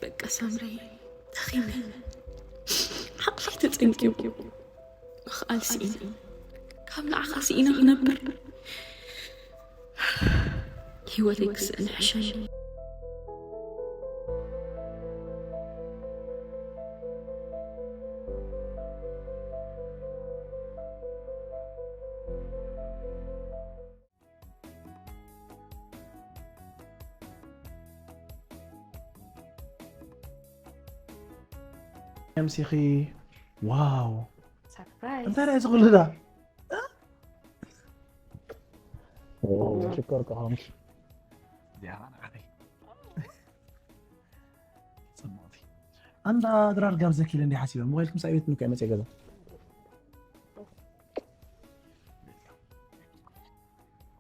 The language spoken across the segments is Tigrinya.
በቃ ሳምሪ፣ ደኺመ፣ ዓቕለይ ተጸንቂቑ፣ ምኽኣል ስኢነ፣ ካብ ንዓኻ ስኢነ ክነብር፣ ህይወተይ ክስእን ይሕሸኒ። ኣምሲኺ። ዋው፣ ሳፕራይዝ እንታይ ዳኣ እዚ ኩሉ ዳ? ሽኮር ከሆንኪ። እዚኣ ንዓኺ። ጽቡቕቲ። ኣንዳ ድራር ጋብዘኪ ኢለ እንዲ ሓሲበ፣ ሞባይልኩም ሳብ ቤት ምንኮ መጽየ ገዛ።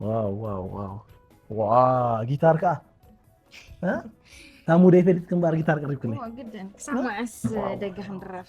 ዋው ዋው ዋው። ዋ፣ ጊታር ከኣ። እ? ታሙ ደይ ፈሊጥ ክንባር ጊታር ቀሪብክኒ። ግድን ክሳብ መዓስ ደገ ክንድረር?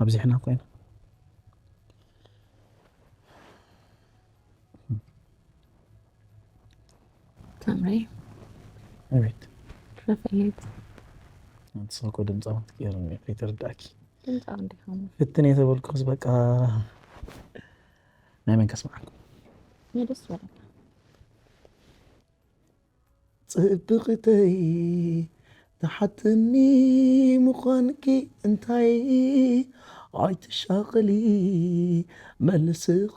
ኣብዚሕና ኮይና። ሳምሪ ኣቤት። ረፈሌት ንስኺ እኮ ድምፃዊ ትቀይሪ እኒኦ ከይተረዳእኪ። ድምፃዊ እንዲኹም ፍትን እየ ተበልኩስ በቃ ናይ መን ከስምዓኩም? ንደስ በለካ። ጽብቕተይ ትሓትኒ ምዃንኪ እንታይ ኣይትሻቐሊ፣ መልስኺ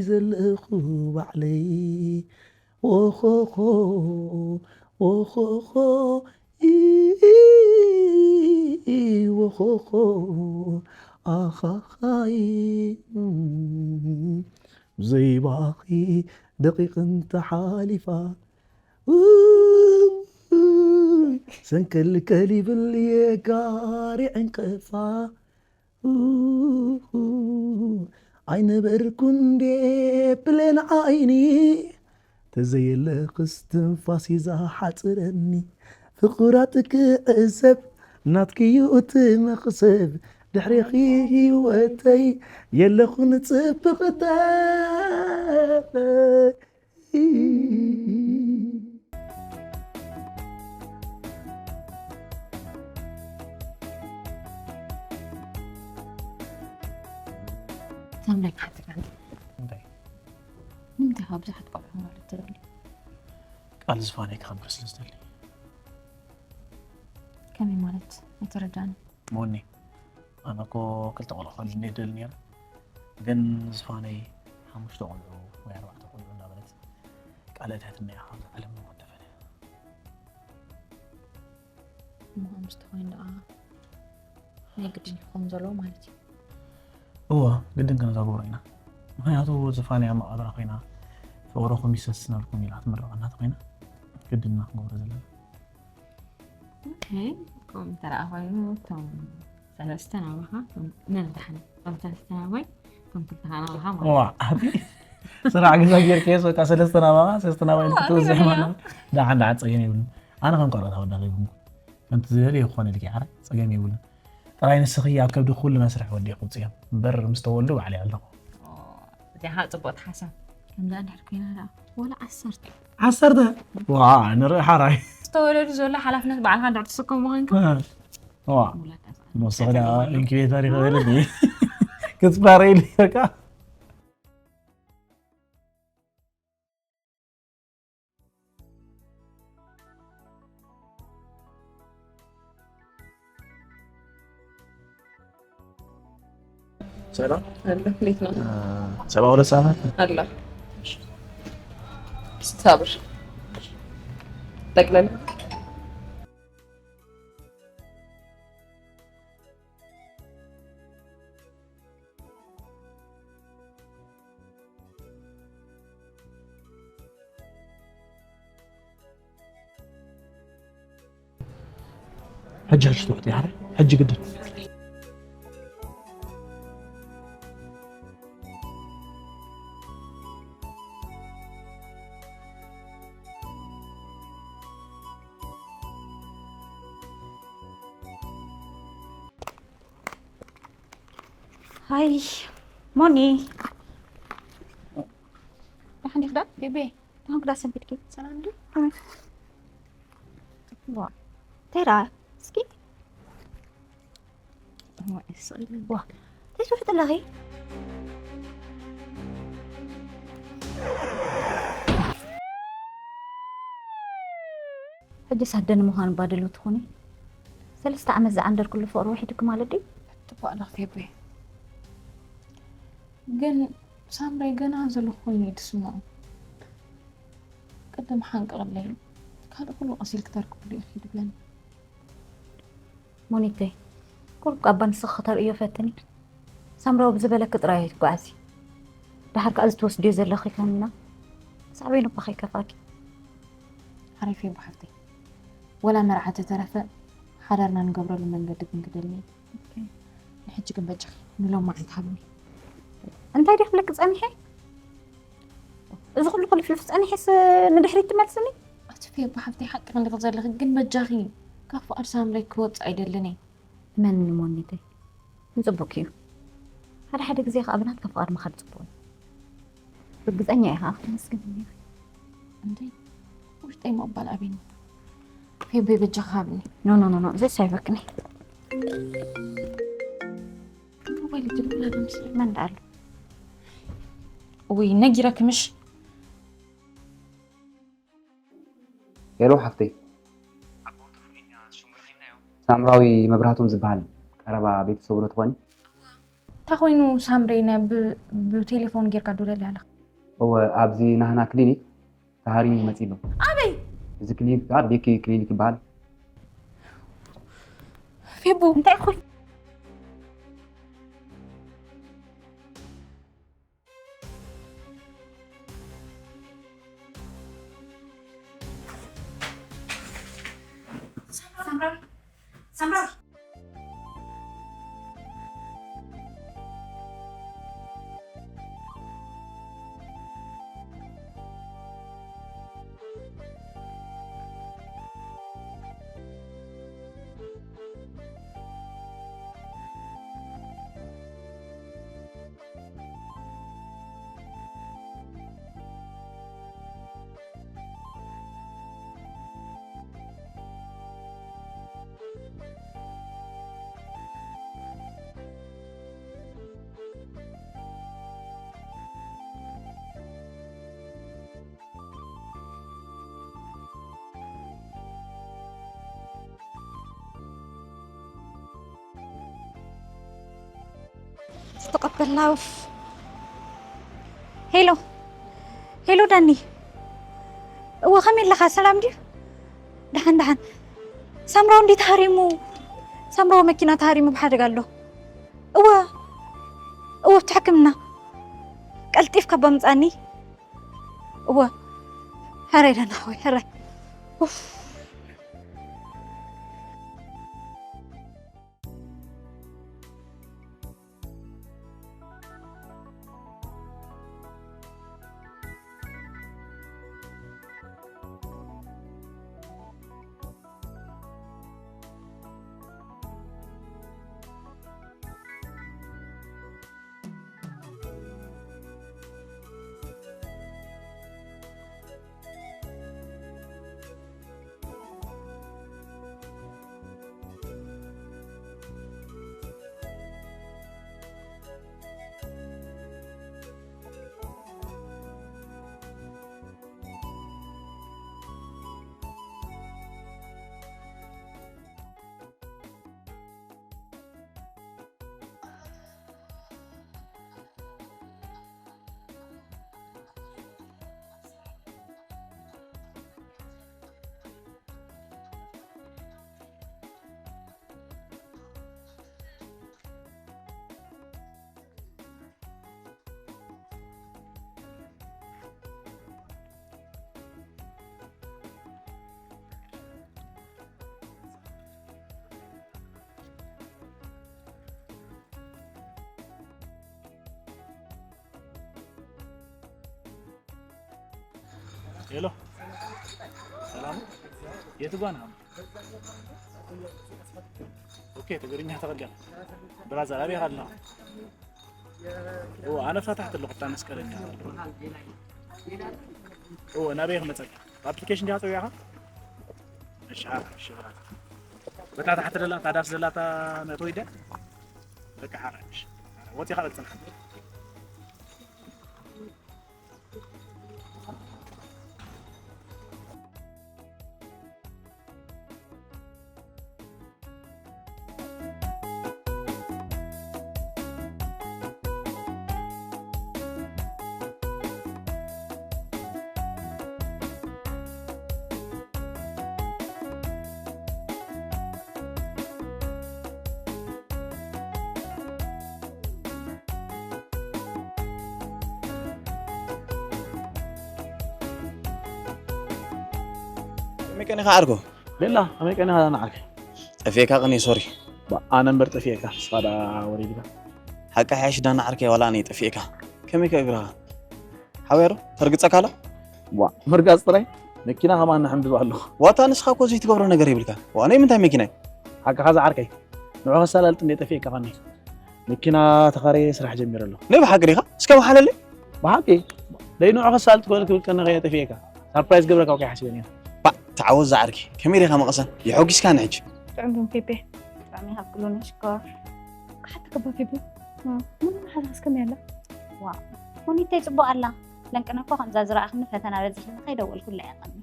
ዘለኹ ባዕለይ። ኦኾኾ ኦኾኾ ኢ ኦኾኾ ኣኻኻይ ዘይባኺ ደቂቕ እንተሓሊፋ ሰንከልከል ይብል የጋሪ ዕንቅፋ ኣይነበርኩ እንዴ ብሌን ዓይኒ ተዘየለ ክስትንፋስ ይዛሓፅረኒ ፍቑራት ክዕዘብ ናትክዩ እቲ መኽሰብ ድሕሬኺ ህይወተይ የለኹን ጽብቕተይ ሳምራይ ክሓተካ እንታይ ንምንታይ ካብ ብዙሓት ቆልዑ ማለት ትደሊ ቃል ዝፋነይ ክኸብር ስለ ዝደሊ ከመይ ማለት ኣይተረዳኒ ሞኒ ኣነ እኮ ክልተ ቆልዑ ከልኒ ደሊ ነይረ ግን ዝፋነይ ሓሙሽተ ቆልዑ ወይ ኣርባዕተ ቆልዑ እናበለት ቃል እትሕትና ኢኻ ኣብዚ ዓለም ንወደፈነ እሞ ከምዚ ተኮይኑ ደኣ ናይ ግድን ይኸውን ዘለዎ ማለት እዩ እወ ግድን ክንዛግብሮ ኢና ምክንያቱ ዝፋነይ ኣብ መቃብራ ኮይና ፍቕርኹም ይሰስነልኩም ኢላ ክትምርቐና ተኾይና ግድና ክንገብሮ ዘለና። ኦኬ። ከምኡ እንተ ደኣ ኮይኑ እቶም ሰለስተ ናባኻ መን ደሓን እቶም ሰለስተ ናባይ እቶም ክልተ ናባኻ ማለት ዋ ኣቢ ስራሕ ገዛ ጌርካዮ በቃ ሰለስተ ናባኻ ሰለስተ ናባይ ክትወስድ ማለት ደሓን ደሓን ጸገም የብሉን። ኣነ ከም ቆርበት ኣወዳኺ ይኹንኩ ከምቲ ዝደልየ ክኾነልኪ ሓራይ ጸገም የብሉን። ጥራይ ንስኺ ኣብ ከብዲ ኩሉ መስርሕ ወዲኹ ውፅዮ እምበር ምስ ተወልዱ ባዕለይ ኣለኹ። እዚኣ ጽቡቕቲ ሓሳብ። ከምዛ እንድሕር ኮይና ደኣ ወላ ዓሰርተ ዓሰርተ ዋ ንርኢ ሓራይ ዝተወለዱ ዘሎ ሓላፍነት ባዕልኻ እንድሕር ትስከሞ ኮንካ ዋ ውላድ ኣስኣ- ንወስኺ ደኣ ኢንኩቤተር ይኽእልኒ ክትባረይሉ በቃ ሰላም አለ እንዴት ነው? ሰባ ሁለት ሰዓት አለ ስልሳ ብር ጠቅለል ሕጂ ሕጂ ትውዕጥ ያረ ሕጂ ግድን ሃይ ሞኒ ደሓን ዲኽዳ ቤቤ ደሓን ክዳ ሰንቢድኪ ሰላም ዲ ዋ ተራ እስኪ ዋ ተስውሒ ኣለኺ ሕጂ ሳደን ምዃን ባደሎ ትኾኒ ሰለስተ ዓመት ዝዓንደርኩሉ ፍቕሪ ውሒድኪ ማለት ድዩ ትባእላ ፌቤ ግን ሳምራይ ገና ዘለኹ ኮይኑ እዩ ትስምዖ ቅድም ሓንቅቕለይ ካልእ ኩሉ ቀሲል ክተርክብሉ ኢኺ ድብለኒ ሞኒተይ ቁሩብ ቃባ ንስኺ ክተርእዮ ፈትኒ ሳምራዊ ብዝበለኪ ጥራይ ኣይትጓዓዚ ደሓር ከኣ እዚ ትወስድዮ ዘለኺ ከሚና ሳዕበይኑ እኳ ከይከፋኪ ሓሪፍ እዩ ብሓፍተይ ወላ መርዓ ተተረፈ ሓዳርና ንገብረሉ መንገዲ ግን ክደልኒ ንሕጂ ግን በጃኺ ንሎም መዓልቲ ሃብኒ እንታይ ድየ ክብለኪ ጸኒሐ እዚ ኩሉ ክልፍልፍ ጸኒሐስ ንድሕሪት ትመልስኒ ኣትፌ ብሓፍተይ ሓቂ ክንዲ ዘለኺ ግን በጃኺ ካብ ፍቓድ ሳምረይ ክወፅእ ኣይደልን እየ እመንኒ ሞኒተይ ንፅቡቅ እዩ ሓደ ሓደ ግዜ ከዓ ብናትካ ፍቓድ ምኻድ ፅቡቅ እዩ ርግፀኛ እየ ከዓ ክመስግን እኒኺ እንዴ ውሽጠይ ምቕባል ኣቢኒ ፌቤ በጃኻ ሃብኒ ኖ ኖ ኖ ኖ ዘሳይበክኒ ሞባይል ድብላ ዶ ምስለኒ መን ደኣሉ ውይ ነጊረኪ ምሽ ሄሎ ሓፍተይ ሳምራዊ መብራህቶም ዝበሃል ቀረባ ቤተሰቡ ዶ ትኾኒ እንታይ ኮይኑ ሳምረይ ናይ ብ- ብቴሌፎን ጌርካ ዶ ደሊ ኣለኻ እወ ኣብዚ ናህና ክሊኒክ ተሃሪሙ መፂ ኣሎ ኣበይ እዚ ክሊኒክ ከዓ ቤኪ ክሊኒክ ይበሃል ፌቡ እንታይ ኮይኑ ዝተቐበልና ውፍ ሄሎ ሄሎ ዳኒ እወ ከመይ ኣለኻ ሰላም ድዩ ደሓን ደሓን ሳምራዊ እንዲ ተሃሪሙ ሳምራዊ መኪና ተሃሪሙ ብሓደጋ ኣሎ እወ እወ ኣብቲ ሕክምና ቀልጢፍካ ባምፃኒ እወ፣ ሕራይ ደናወይ፣ ሕራይ። ኡፍ። ሄሎ፣ ሰላም። የት ጓና? ኦኬ፣ ትግርኛ ተቐደም። ብራዘር፣ ኣበይ ኻድና? ኦ፣ ኣነ ፈታሕቲ ኣለኹ፣ እታ መስቀለኛ። ኦ፣ ናበይ ክመጸካ? ኣፕሊኬሽን ዲኻ ጸዊዕኻ? እሺ፣ ሓ፣ እሺ፣ ብራዘር። በታ ታሕቲ ደላ፣ እታ ዳስ ደላ፣ እታ መእተዊ ደ? በቃ፣ ሓ፣ እሺ። ወፂኻ በል፣ ጽንሓ። ከመይ ቀኒኻ ዓርኩ? ቤላ፣ ከመይ ቀኒኻ ዳና ዓርከይ? ጠፊኤካ ቀኒ፣ ሶሪ። ባ-፣ ኣነ እምበር ጠፊኤካ፣ ንስኻ ደኣ ወሪድካ። ሓቂ ሓይሽ ዳና ዓርከይ፣ ዋላ ኣነ ጠፊኤካ። ከመይ ከ እግርኻ? ሓውያ ዶ? ተርግጸካ ኣላ? ዋ፣ ምርጋጽ ጥራይ? መኪና ከማን ንሕንብብ ኣለኹ። ዋታ ንስኻ እኮ ዘይትገብሮ ነገር የብልካ። ዋ፣ ናይ ምንታይ መኪና እዩ? ሓቅኻ ዝዓርከይ። ንዑ ከሳላልጥ እንደ ጠፊኤካ ፋኒ። መኪና ተኻርየ ስራሕ ጀሚረ ኣለኹ። ናይ ብሓቂ ዲኻ? እስከ መሓለለይ። ብሓቂ? ደይ ንዑ ከሳልጥ ክብል ክብል ከነ ከየ ጠፊኤካ። ሰርፕራይዝ ገብረካ እኮ ይሓስበን እየ። ባ፣ ተዓወት ዝዓርከይ። ከመይ ዲኻ መቐሰን? የሐጒስካኒ ሕጂ። ጥዑም ቡን ፔፔ። ብጣዕሚ ይሃብክሉ፣ ነሽኮር። ክሓተካ ባ ፔፔ? ምን ሓሳስ ከመይ ኣላ? ዋ፣ ሞኒተይ ጽቡቕ ኣላ። ለንቅነ እኮ ከምዛ ዝረኣኽኒ ፈተና በዚሕኒ ከይደወልኩላ እየ ቀኒ።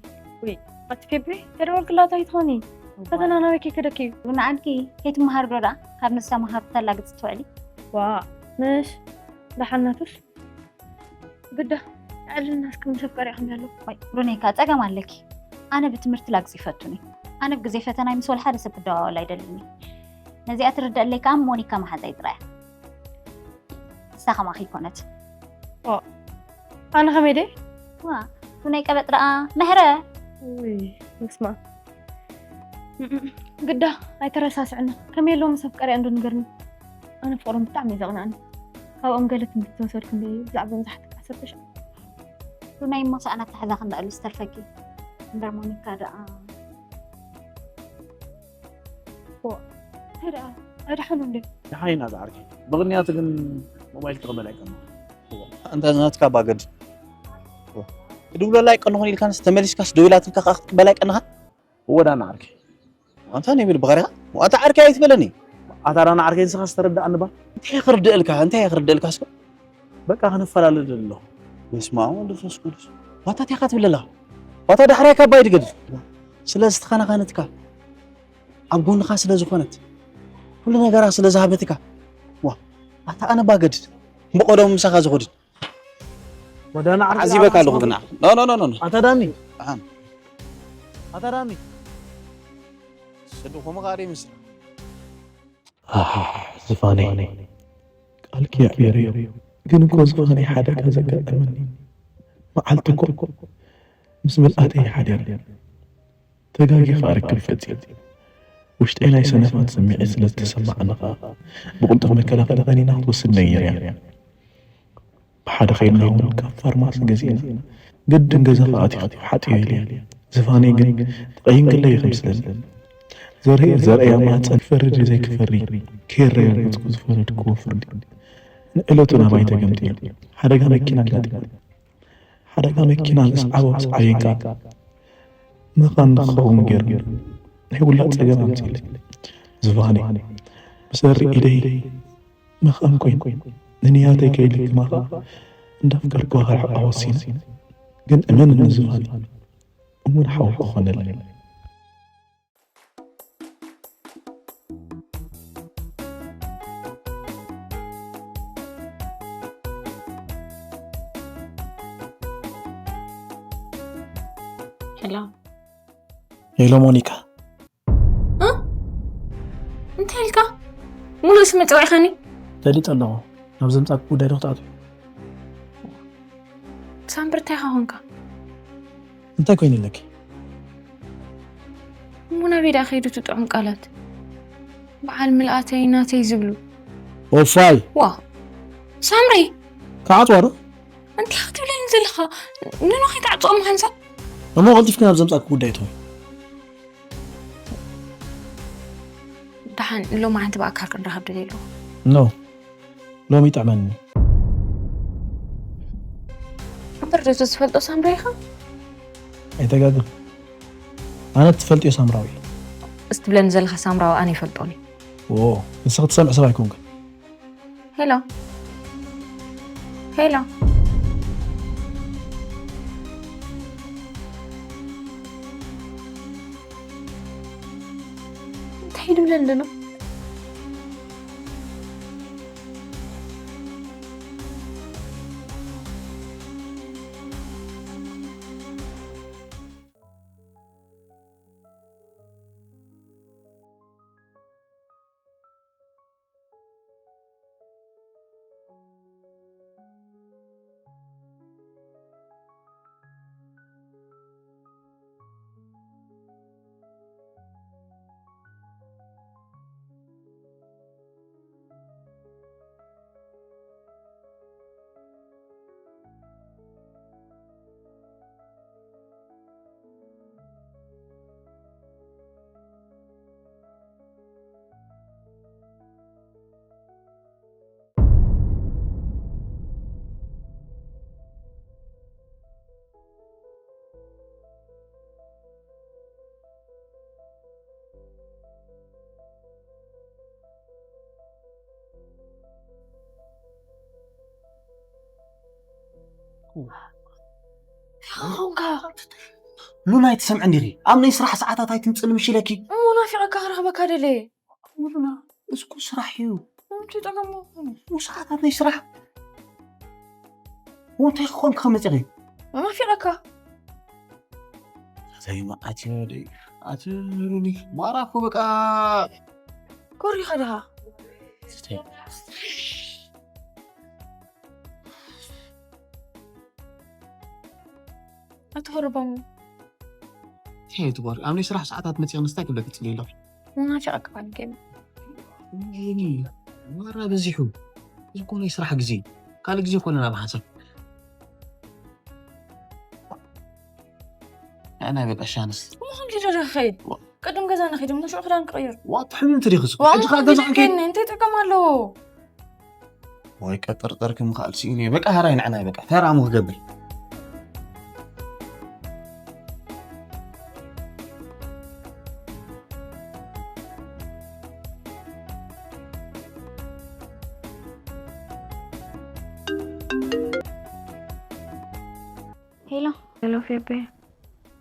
ውይ፣ ኣቲ ፌብሪ፣ ተደወልክላ እንታይ ትኾኒ? እዋይ። ፈተና ናበይ ከይከደኪ እዩ? ብናዓድኪ ከይትመሃሪ ዶ ደኣ ካብ ንሳ መሃር ተላግጽ ትውዕሊ? ዋ፣ ምሽ፣ ደሓናቱስ? ግዳ፣ ዕልና እስከ ምሰብ ቀሪዕኩም ያለው? ዋይ፣ ብሩኔካ፣ ጸገም ኣለኪ። ኣነ ብትምህርቲ ላግጽ ይፈቱኒ። ኣነ ብግዜ ፈተናይ ምስ ወላ ሓደ ሰብ ክደዋወል ኣይደልኒ። ነዚኣ ትርደኣለይ ከኣ ሞኒካ መሓዛይ ጥራይ እያ። ንሳ ከማኺ ኣይኮነት። ኦ፣ ኣነ ከመይ ደይ? ዋ፣ ብናይ ቀበጥ ደኣ መህረ። ውይ፣ ምስማ። እም፣ ግዳ ኣይተረሳስዕና። ከመይ ኣለዎም ሰብ ቀሪያ እንዶ ንገርኒ። ኣነ ፍቕሮም ብጣዕሚ እዩ ዘቕንኣኒ። ካብኦም ገለ ትምህርቲ ተወሰድኩ እንደ ብዛዕባ መብዛሕትኡ ዓሰርተ ሺሕ። ብናይ እሞ ሰኣን ኣተሓዛ ክንደኣሉ ዝተርፈኪ። እምበር ሞኒካ ደኣ። ኦ፣ እንታይ ደኣ? ኣይደሓኑ እንዴ? ደሓን ኢና ዝዓርከይ። ምኽንያቱ ግን ሞባይል ትቕበል ኣይቀናን። እዋ፣ ኣንታ ናትካ ባገድ። እዋ፣ ክድውለላ ኣይቀንኹን ኢልካንስ ተመሊስካስ ደዊላትልካ ከኣ ክትቅበል ኣይቀናኻን? እወ ዳና ዓርከይ። ኣንታ ንብል ብኸሪኻ? ኣታ ዓርከይ ኣይትበለኒ። ኣታ ዳና ዓርከይ ንስኻ ዝተረዳእኒ ባ? እንታይ ክርድእልካ? እንታይ ክርድእልካ እስከ? በቃ ክንፈላለ ደሎ። በስመ ኣብ ወወልድ ወመንፈስ ቅዱስ። ዋታ እንታይ ኢኻ ትብለላ? ዋታ ዳሕራይ ካባይ ድገድ። ስለ ዝተኸናኸነትካ፣ ኣብ ጎንኻ ስለ ዝኾነት፣ ኩሉ ነገራ ስለ ዝሃበትካ፣ ዋ፣ ኣታ ኣነ ባገድ፣ ብቐደሙ ምሳኻ ዝኸድን። ወዳና ዓርኪ ዓዚበካ ኣለኹ ዓርኪ ግና። ኖ፣ ኖ፣ ኖ፣ ኖ፣ ኖ። ኣታ ዳኒ። ኣሃ። ኣታ ዳኒ። ስድኹም ኻዲ ምስ ኣሃ፣ ዝፋነይ። ቃልኪ ኣኽቢረ እዩ። ግን እኮ ዝኾነ ሓደጋ ዘጋጠመኒ። መዓልቲ እኮ ምስ ምልኣተይ ሓዲረ። ተጋጊኻ ርክብ ፈጺመ። ውሽጠይ ናይ ሰነፋት ስምዒት ስለ ዝተሰማዓኒ ኸኣ፣ ብቕልጡፍ መከላኸሊ ቀኒና ክትወስድ ነይርያ። ብሓደ ኸይድና እውን ካብ ፋርማሲ ገዚእና፣ ግድን ገዛኻ ኣቲኻ ሓጥዮ ኢለያ። ዝፋነይ ግን ተቐይንክለይ ይኸምስለኒ። ዘርኤ ዘርኤያ ማህፀን ክፈርድ ዘይክፈሪ ከየረጋገፅኩ ዝፈረድክዎ ፍርዲ ንዕለቱ ናባይ ተገምጢሉ። ሓደጋ መኪና ኣጋጢሙ። ሓደጋ መኪና ምስ ዓቦ ምስ ዓብየን ከኣ መኻን ንክኸውን ገይሩ ናይ ውላድ ጸገም ኣምጺእለይ። ዝፋነይ፣ ብሰሪ ኢደይ መኻን ኮይኑ ንንያተይ ከይልክማ ከኣ እንዳፍቀርኩዋ ክርሕቃ ወሲነ። ግን እመንኒ ዝፋነይ፣ እሙን ሓው ክኾነለይ። ሄሎ። ሄሎ ሞኒካ። እ? እንታይ ኢልካ? ሙሉእ ስም ጸዊዕካኒ? ፈሊጠ ኣለኹ። ናብ ዘምጻእኩ ጉዳይ ዶ ክትኣትዊ? ሳምሪ እንታይ ኢኻ ኮንካ? እንታይ ኮይኑለኪ? እሞ ናበይ ደኣ ከይዱ እቲ ጥዑም ቃላት? በዓል ምልኣተይ ናተይ ዝብሉ። ኦፋይ! ዋ! ሳምሪ! ክዓጽዋ ዶ? እንታይ ክትብለኒ ዘለኻ? ንኖ ከይትዓጽዎም ሓንሳብ? እሞ ቀልጢፍኪ ናብ ዘምጻእኩ ጉዳይ እትኾይ። ደሓን ሎማዓንቲ ብኣካል ክንራኸብ ደልየ ኣለኹ። ኖ፣ ሎሚ ይጥዕመኒ። እምበር ዶ ትፈልጦ ሳምራዊ ኢኻ? ኣይተጋግኺ። ኣነ እትፈልጥዮ ሳምራዊ እየ። እዚ ትብለኒ ዘለኻ ሳምራዊ ኣነ ይፈልጦን እየ። ዎ፣ ንስኺ ትሰምዒ ሰብ ኣይኮንክን። ሄሎ ሄሎ፣ እንታይ ድብለኒ ደሎ? ሉና ኣይትሰምዕን ዲኺ? ኣብ ናይ ስራሕ ሰዓታት ኣይትምፅእን ምሽ ኢለኪ። እሞ ናፊቐካ ክረኽበካ ደለየ። እሞ ሉና እስኩ ስራሕ እዩ። እንታይ ጠቐሞ? እሞ ሰዓታት ናይ ስራሕ። እሞ እንታይ ክኾን ክኸመፅኺ? ናፊቐካ። ዘይ መዓት እዩ ደይ ኣትሩኒ ማራ እኮ በቃ ኮሪኻ ድኻ? ኣትኸርቦም እንታይ ትጓሪ ኣብ ናይ ስራሕ ሰዓታት መፂቕ ንስታይ ክብለኪ ፅልኢ ኣለኹ። ሙናፊቕ ኣቀባል ገቢ ወይኒ ማራ በዚሑ። እዚ እኮ ናይ ስራሕ ግዜ ካልእ ግዜ ኮነ ናብ ሓንሳብ ንዕናይ በቃ ሻንስ እሞ ከምዚ ዶ ዶ ክኸይድ ቅድም ገዛ ንኸይድ እሞ ሽዑ ክዳን ክቕይር ዋ ትሕምምቲ ዲኺ ዝኹ ሕጂ ኸዓ ገዛ ክንከይድ እንታይ ጠቀም ኣለዎ ወይ ቀጠርጠር ክምኽኣል ስኢነ እየ በቃ ሃራይ ንዕናይ በቃ ተራሙ ክገብር ሄሎ ሄሎ ፌቤ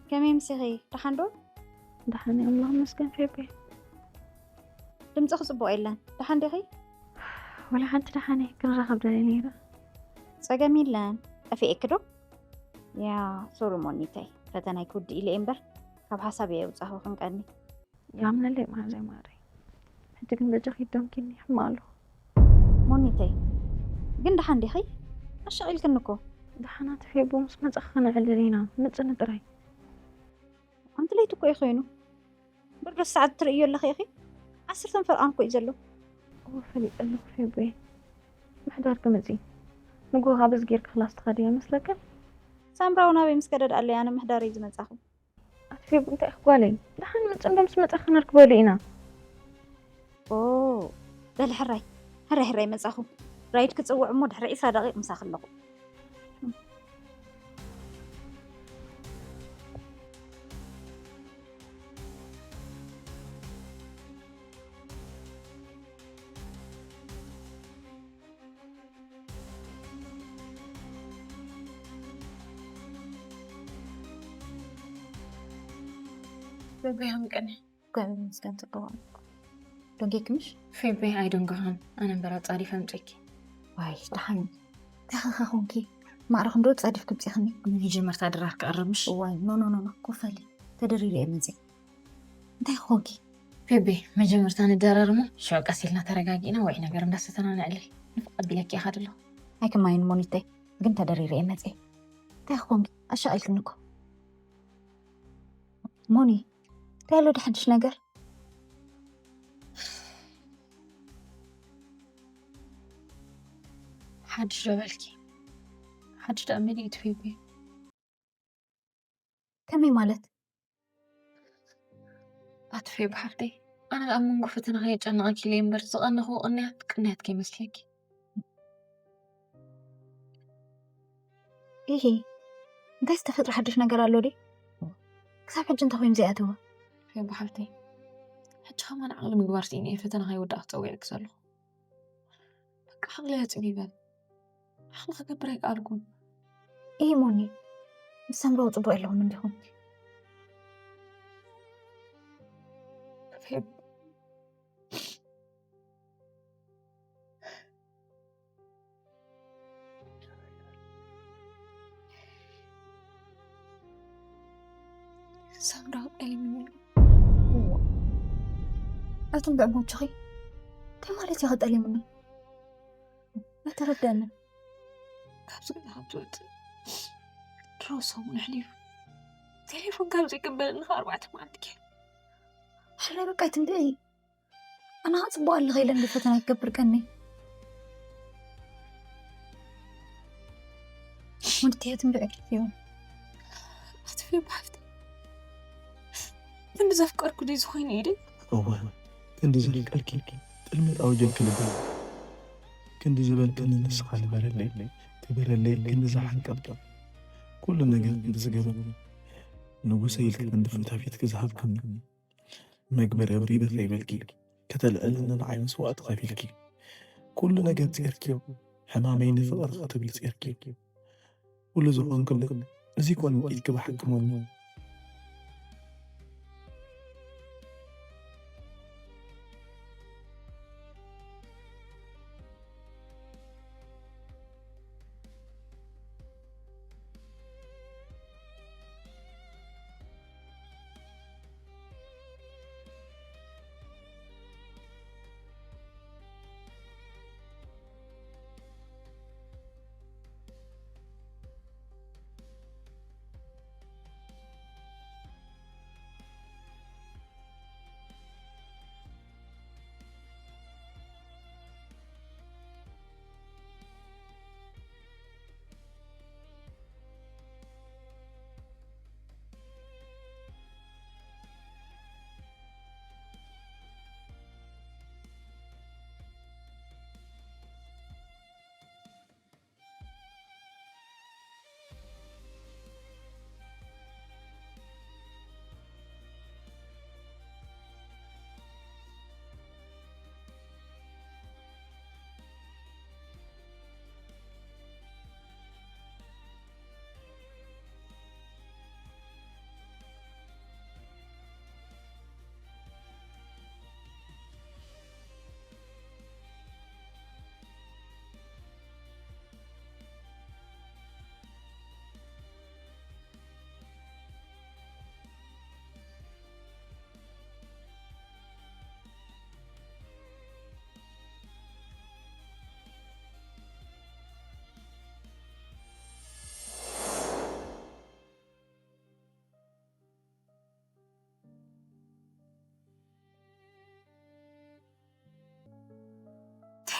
ከመይ ምሲኺ ደሓን ዶ ደሓን እየ ኣምላኽ ይመስገን ፌቤ ድምፅኺ ፅቡቕ የለን ደሓን ዲኺ ወላ ሓንቲ ደሓን እየ ክንራኸብ ደልየ ነይረ ፀገም የለን ጠፊኤኪ ዶ ያ ሶሪ ሞኒተይ ፈተናይ ክውድእ ኢለ እየ እምበር ካብ ሓሳብ እየ የውፃኺ ክንቀኒ ይኣምነለይ መሓዛይ ማረይ ሕጂ ግን በጃኺ ደምኪኒ ይሕማቕ ኣለኹ ሞኒተይ ግን ደሓን ዲኺ ኣሻቒልክኒ እኮ ደሓናት ፌቡ፣ ምስ መጻኺ ክነዕልል ኢና። ምጽኒ ጥራይ። ኣንቲ ለይቲ እኮ እዩ ኮይኑ። ብርዶ ሰዓት ትርእዮ ኣለኺ ኢኺ? ዓሰርተን ፈርቓን እኮ እዩ ዘሎ። እወ፣ ፈሊጠ ኣለኹ ፌቡየ። ምሕዳር ክመጺ። ንግሆ ካብ እዚ ጌርኪ ክላስ ትኸዲ ይመስለክን? ሳምራዊ ናበይ ምስ ከደ ደኣ ኣለይ ኣነ ምሕዳረይ ዝመጻኹ። ኣቲ ፌቡ፣ እንታይ ኢኺ ጓለይ? ደሓን ምጽ እንዶ ምስ መጻ ክነርክበሉ ኢና። ኦ፣ በሊ ሕራይ፣ ሕራይ፣ ሕራይ መጻኹ። ራይድ ክጽውዕ እሞ ድሕሪ ዕስራ ደቂቕ ምሳኺ ኣለኹ። በበይ ሃምቀኒ? እግዚኣብሔር ይመስገን፣ ጽቡቕ። ደንጌኪ ምሽ? ፌቤ፣ ኣይደንገኹን። ኣነ እምበር ኣጻዲፈ ኣምጺእኪ። ዋይ፣ ደሓን። እንታይ ኸ ኮንኪ? ማዕረ ክንዶ ጻዲፍኪ ኣምጺእክኒ? መጀመርታ ድራር ክቕርብ ምሽ? ዋይ፣ ኖ፣ ኖ፣ ኖ፣ ኖ፣ ኮፍ በሊ። ተደሪረ እየ መጺእ። እንታይ ኸ ኮንኪ? ፌቤ፣ መጀመርታ ንደራር እሞ፣ ሽዑ ቀስ ኢልና ተረጋጊእና ውዑይ ነገር እንዳሰተና ነዕልል። ንፍቕ ኣቢለኪ እየ ኸድሎ። ኣይከማይን ሞኒተይ፣ ግን ተደሪረ እየ መጺእ። እንታይ ኸ ኮንኪ? ኣሻቒልክኒ እኮ። ሞኒ፣ እንታይ ኣሎ ድሓድሽ ነገር? ሓድሽ ዶ በልኪ? ሓድሽ ደኣ መሊኡ ትፌቢ። ከመይ ማለት? ኣቲ ፌብ ሓፍተይ፣ ኣነ ኣብ መንጎ ፈተና ከየጨንቐኪ ኢለ እምበር ዝቐነኹ ቅንያት፣ ቅንያት ከይመስለኪ። ኢሂ፣ እንታይ ዝተፈጥረ ሓድሽ ነገር ኣሎ ድዩ? ክሳብ ሕጂ እንታይ ኮይኑ ዘይኣተወ? ፌብ ሓፍተይ፣ ሕጂ ከማን ዓቕሊ ምግባር ስኢነ እየ ፈተና ከይወዳእኩ ጸዊዐኪ ዘለኹ። በቃ ዓቕሊ ኣጽቢበ። ዓቕሊ ክገብር ኣይከኣልኩን። ኢሂ ሞኒ፣ ምስ ሳምራዊ ጽቡቕ የለኹም እንዲኹም። ፌብ፣ ሳምራዊ ጠሊሙኒ ኣሎ። እዋ፣ ኣቱም ብዕሞችኺ እንታይ ማለት ኢኺ ጠሊሙኒ? ኣይተረድአንን። ካብዚ ገዛ ከም ትወፅእ ድሮ ሰሙን ኣሕሊፉ። ቴሌፎን ካብ ዘይቅበለኒ ከዓ ኣርባዕተ መዓልቲ ገይሩ። ሕራይ በቃ ኣይትንብዒ። ኣነ ከዓ ፅቡቅ ኣለኸ ኢለ እንዲ ፈተና ይገብር ቀኒ። ወድትያ ትንብዒ እዩ። ኣትፍሪ ብሓፍቲ። ክንዲ ዘፍቀርኩ ድዩ ዝኾይኑ ኢደ? እወ፣ ክንዲ ዘፍቀርኪ ጥልመት ኣውጀልኪ ልበይ። ክንዲ ዝበልክኒ ንስኻ ንበረለይ፣ ክበረለይ ክንዲ ዝሓንቀብኪ። ኩሉ ነገር ክንዲ ዝገበርኩ። ንጉሰ ኢልኪ ክንዲ ፍታፊትኪ ዝሃብክኒ። መግበሪ ኣብሪበ ከይበልኪ፣ ከተልዕልኒ ንዓይ መስዋእቲ ከፊልኪ። ኩሉ ነገር ጼርክዮ፣ ሕማመይ ንፍቕሪ ክትብሊ ጼርክዮ። ኩሉ ዝኾንክለይ፣ እዚ ኮን ኢልኪ ብሓቂ ሞኒ።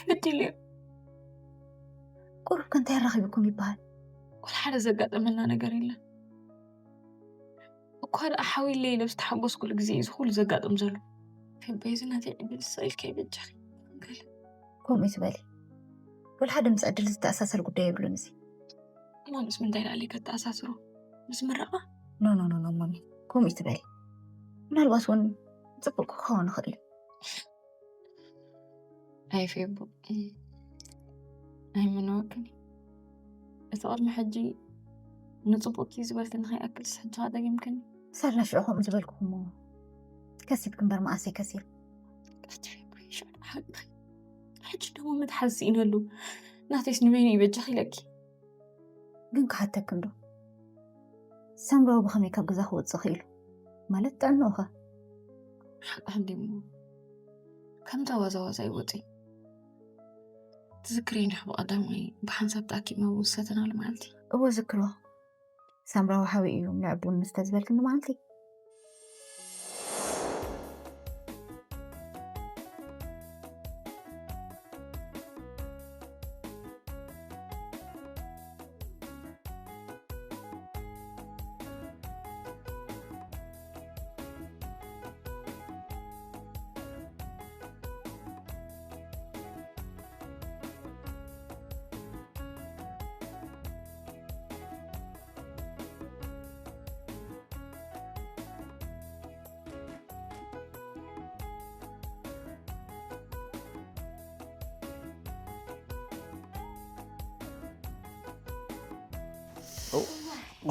በዲለ እየ። ቁሩብ ከ እንታይ ኣራኺብኩም ይበሃል? ወላ ሓደ ዘጋጠመና ነገር የለን። እኳ ደኣ ሓዊለይ ኢለ ዝተሓጎስኩሉ ግዜ እዩ እዚ ኩሉ ዘጋጥም ዘሎ። ፌበይ፣ እዚ ናተይ ዕድል ስቕ ኢልኪ በጃኺ። ገለ ከምኡ ይትበሊ። ወላ ሓደ ምስ ዕድል ዝተኣሳሰር ጉዳይ የብሉን እዚ። እሞ ምስ ምንታይ ደኣ ኣለይ ከተኣሳስሮ? ምስ ምረቓ? ኖ፣ ኖ፣ ኖ፣ ኖ፣ ማሚ። ከምኡ ይትበሊ። ምናልባት እውን ጽቡቕ ክኸውን ይኽእል እዩ። ኣይ ፌቡ፣ ኣይምነወክን። እቲ ቅድሚ ሕጂ ንጽቡቕኪ ዝበልክኒ ከይኣክልስ፣ ሕጂ ኸኣ ደጊምክኒ። ሳላ ሽዑ ከምኡ ዝበልኩኹሞ ከሲብኪ እምበር መኣሰይ ከሲብ። ኣቲ ፌቡ፣ ሽዑ ሓቂ። ሕጂ ደሞ መትሓዚ ስኢነሉ። ናተይስ ንበይኑ ይበጃኺ ኢለኪ። ግን ክሓተኪ እንዶ፣ ሳምራዊ ብኸመይ ካብ ገዛ ክወጽእ ኽኢሉ? ማለት ጥዕንኡ ኸ? ሓቅኺ እንድዩ እሞ፣ ከምታ ዋዛ ዋዛ ኣይወጽእን። ትዝክርዮ እንዲኺ ብቐዳማይ ብሓንሳብ ተኣኪብና ቡን ዝሰተናሉ መዓልቲ? እወ ዝክሮ። ሳምራዊ ሓወይ እዩ ንዕቡን ንስተ ዝበልክኒ መዓልቲ።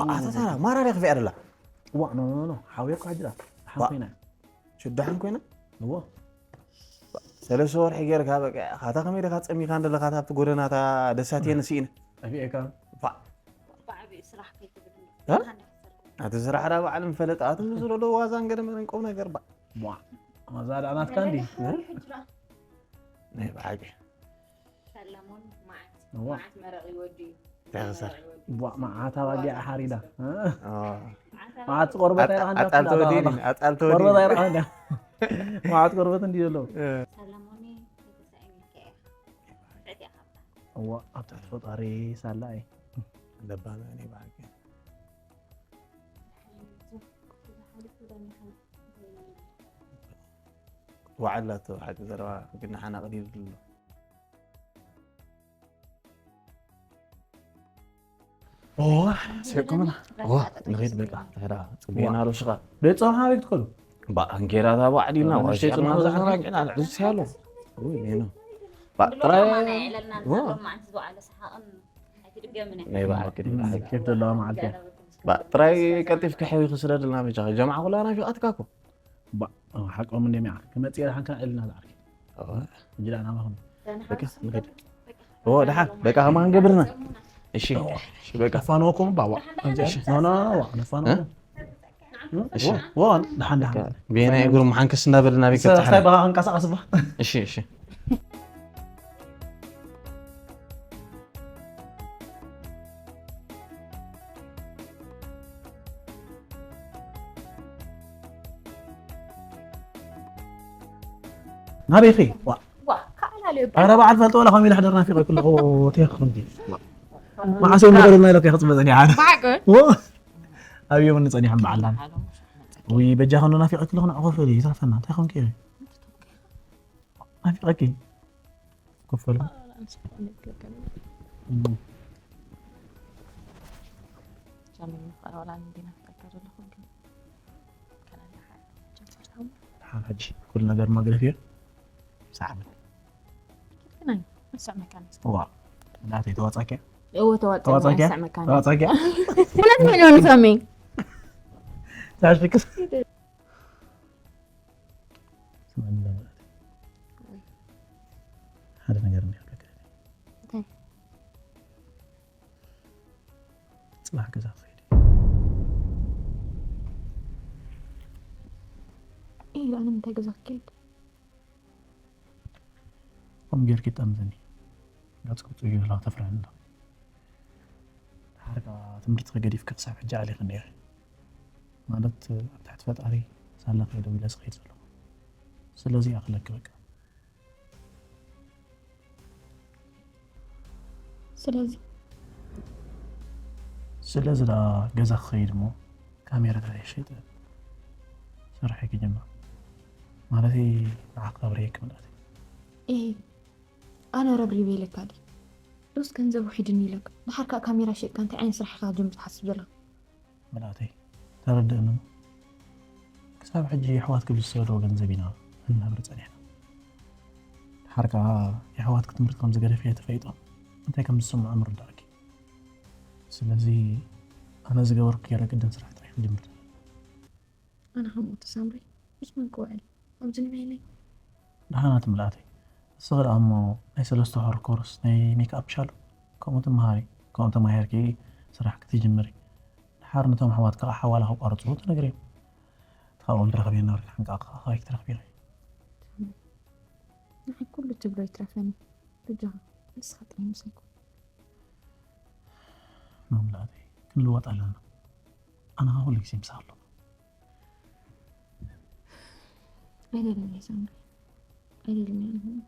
ኣታ ሳራ ማራ ዲያ ክፍያ ደላ? ዋ፣ ኖ፣ ኖ፣ ኖ፣ ሓውየ እኮ ሕጂ ደኣ ደሓን ዋ። ኮይና። ሽዳሕን ኮይና? እዎ። ሰለስተ ወርሒ ጌርካ በቃ፣ ካታ ከመይ ዲኻ ጸሚኻ እንደለኻ፣ ኣብቲ ጎደናታ ደሳትየን ስኢነ። ጠፊኤካ? ፋ። ብዓቢኡ ስራሕ ከይትብል። እ? ኣቲ ስራሕ ዳ ባዕሉ ምፈለጠ፣ ኣቲ ምስ ዘሎ ዋዛን ገደመን ቁም ነገር ባ። ቧ። ዋዛ ደኣ ናትካ እንዲ? ናይ ብሓቂ። ሰለሞን መዓት፣ እዋ። መዓት መረቕ ይወዲ እዩ። እንታይ ክሰርሕ? መረቕ ይወዲ እዩ። ቧ፣ መዓት ኣባጊዕ ሓሪዳ። እ? ኦ። መዓት መዓት ቆርበት ኣጣ-፣ ኣይረኣን ኣጣል ዳፍላ ተወዲኒ፣ ኣባባ። ኣጣል ተወዲኒ። ቆርበት ኣይረኣን ዳ። መዓት ቆርበት እንዲ ዘሎ። እ። ሰለሞን ተተሳኢኑ ከያ። ፍዕት እያ ካብታ። እዋ፣ ኣብ ትሕቲ ፈጣሪ ሳላ እየ። ለባም እያ ናይ ብሓቂ። ዋዕላ ተባዕቲ ዘረባ ግን ሓናቕ ድዩ ዝብሉ? ኦ፣ ሰይቁምና። ኦ፣ ንኸይድ በቃ። ተራ ጽቤና ዋ። ሮሽኻ። ቤት ጾምካ ኣበይ ክትከዱ? ባ፣ እንጌራ ታ ባዕዲና፣ ዋ፣ ንእሽተይ ዋሻ ጽምዶ ማዛ ዘኾና ሓና ጌና፣ ልዕሊ ሲያሎ። ኡይ፣ ኔኖ። ባ፣ ጥራይ። ዋ። ናይ በዓል ክዲ በዓል። ኬፍ ዘለዋ መዓልቲ እያ። ባ፣ ጥራይ ቀልጢፍካ ሕዊ ክስደድልና ብቻ። ጀማዓ ኩላ ናፊቓትካ እኮ። ባ፣ ሓቆም እንደ ሚዓ። ክመጽእ ኢለ ሓንካ ዕልና ዝዓርኪ። ኦ። እንጂ ደኣ ናባኹም። በቃ፣ ንኸይድ። ኦ፣ ደሓን። በቃ፣ ከማን ገብርና። እሺ፣ እሺ፣ በቃ። ነፋንወኩም፣ ባ፣ ዋ። እሺ። ኖ፣ ኖ፣ ኖ፣ ዋ፣ ነፋንወኩም። እ? እሺ። ዋ፣ ዋ፣ ደሓን፣ ደሓን። በየናይ እግሩ መሓንከስ እናበለ ናበይ ሰ-፣ ከብጽሓና? ሳይ በኻ ክንቀሳቐስ፣ ባ። እሺ፣ እሺ። ናበይ ኺ? ዋ። ዋ፣ ከኣላለዩ ኣረ በዓል ፈልጦ ወላ ኸም ኢለ ሕደር ናፊቐ ኩሉ። ኦ፣ ቴክ እንዲ። መዓስ እዮም ንገሩና ኢለ ከ ክጽበ ጸኒሓ። ብሓቂ? ዎ። ኣብዮም ንጸኒሖም በዓልና። ውይ፣ በጃ ኸንዶ ናፊቐ ኩሉ ኽንዕቆ ፈሊ ይትረፈና። እንታይ ኾንኪ? ናፊቐኪ። ክፈሉ። እም። ደሓን ሕጂ ኩሉ ነገር መግረፍ እዩ። ሰዓት። ናይ፣ ንስዕ መካኒስት። ዋ፣ ናተይ ተዋጻኪያ? እዎ፣ ተዋጻኪያ? ተዋጻኪያ? ንስዕ መካኒስት። ተዋጻኪያ? ሁለት ሚሊዮን ከመይ? ታሽክስ? ስማኒ ለማለት። ሓደ ነገር እንዲህ አድርገህ እንታይ? ጽባሕ ገዛ ክኸይድ። ኢሉ ኣነ ምንታይ ገዛ ክከይድ? ከምኡ ጌርኪ ጠምዝኒ። ገጽ ክጽዩ ዘለዋ ተፍርሕኒ ኣለኹ። ድሓር ከኣ ትምህርቲ ከገዲፍኪ ክሳብ ሕጂ ኣሊኺ እኒኢኺ። ማለት ኣብ ትሕቲ ፈጣሪ ሳላ ከይደ ኢለ ዝኸይድ ዘለኹ። ስለዚ ይኣኽለኪ በቃ። ስለዚ ስለዚ ደኣ ገዛ ክኸይድ እሞ ካሜራታት ሸይጠ ስርሐይ ክጅምር። ማለተይ ንዓኺ ከብርየኪ ምልኣተይ። እሂ ኣነ ረብሪበ ኢለካ ድየ? ዶስ ገንዘብ ውሒድኒ ኢለካ? ደሓር ከኣ ካሜራ ሸይጥካ እንታይ ዓይነት ስራሕ ኢኻ ክትጅምር ትሓስብ ዘለኻ? ምልኣተይ ተረድእኒ እሞ። ክሳብ ሕጂ የሕዋትኪ ብዝሰደድዎ ገንዘብ ኢና ንነብር ጸኒሕና። ደሓር ከኣ የሕዋትኪ ትምህርቲ ከም ዝገደፈ ተፈሊጡ እንታይ ከም ዝስምዖ ምርዳእኪ። ስለዚ ኣነ ዝገበርኩ ገይረ ግድን ስራሕ ጥራሕ ክጅምር ኣለኒ። ኣነ ከምኡ ተሳምሪ ምስ መን ክውዕል ኣብዚ ንበይነይ? ደሓናት ምልኣተይ። ንስኺ ደኣ እሞ ናይ ሰለስተ ወርሒ ኮርስ ናይ ሜክኣፕ ሻሎ ከምኡ ትመሃሪ። ከምኡ ተማሂርኪ ስራሕ ክትጅምሪ። ደሓር ነቶም ኣሕዋትኪ ከኣ ሓዋላ ከቋርጹ ትነግርዮም። ካብኦም ትረኽብዮ ነበርኪ ሓንቃ ከኣ ካበይ ክትረኽብዮ? ንዓይ ኩሉ ትብሎ ይትረፈኒ። በጃኻ ንስኻ ጥራይ ምሳይ ኩን። ኖ ምልኣተይ ክንልወጥ ኣለና። ኣነ ከኣ ኩሉ ግዜ ምሳኺ ኣለኹ። ኣይደልን እየ ሳምሪ ኣይደልን እየ ኣነ።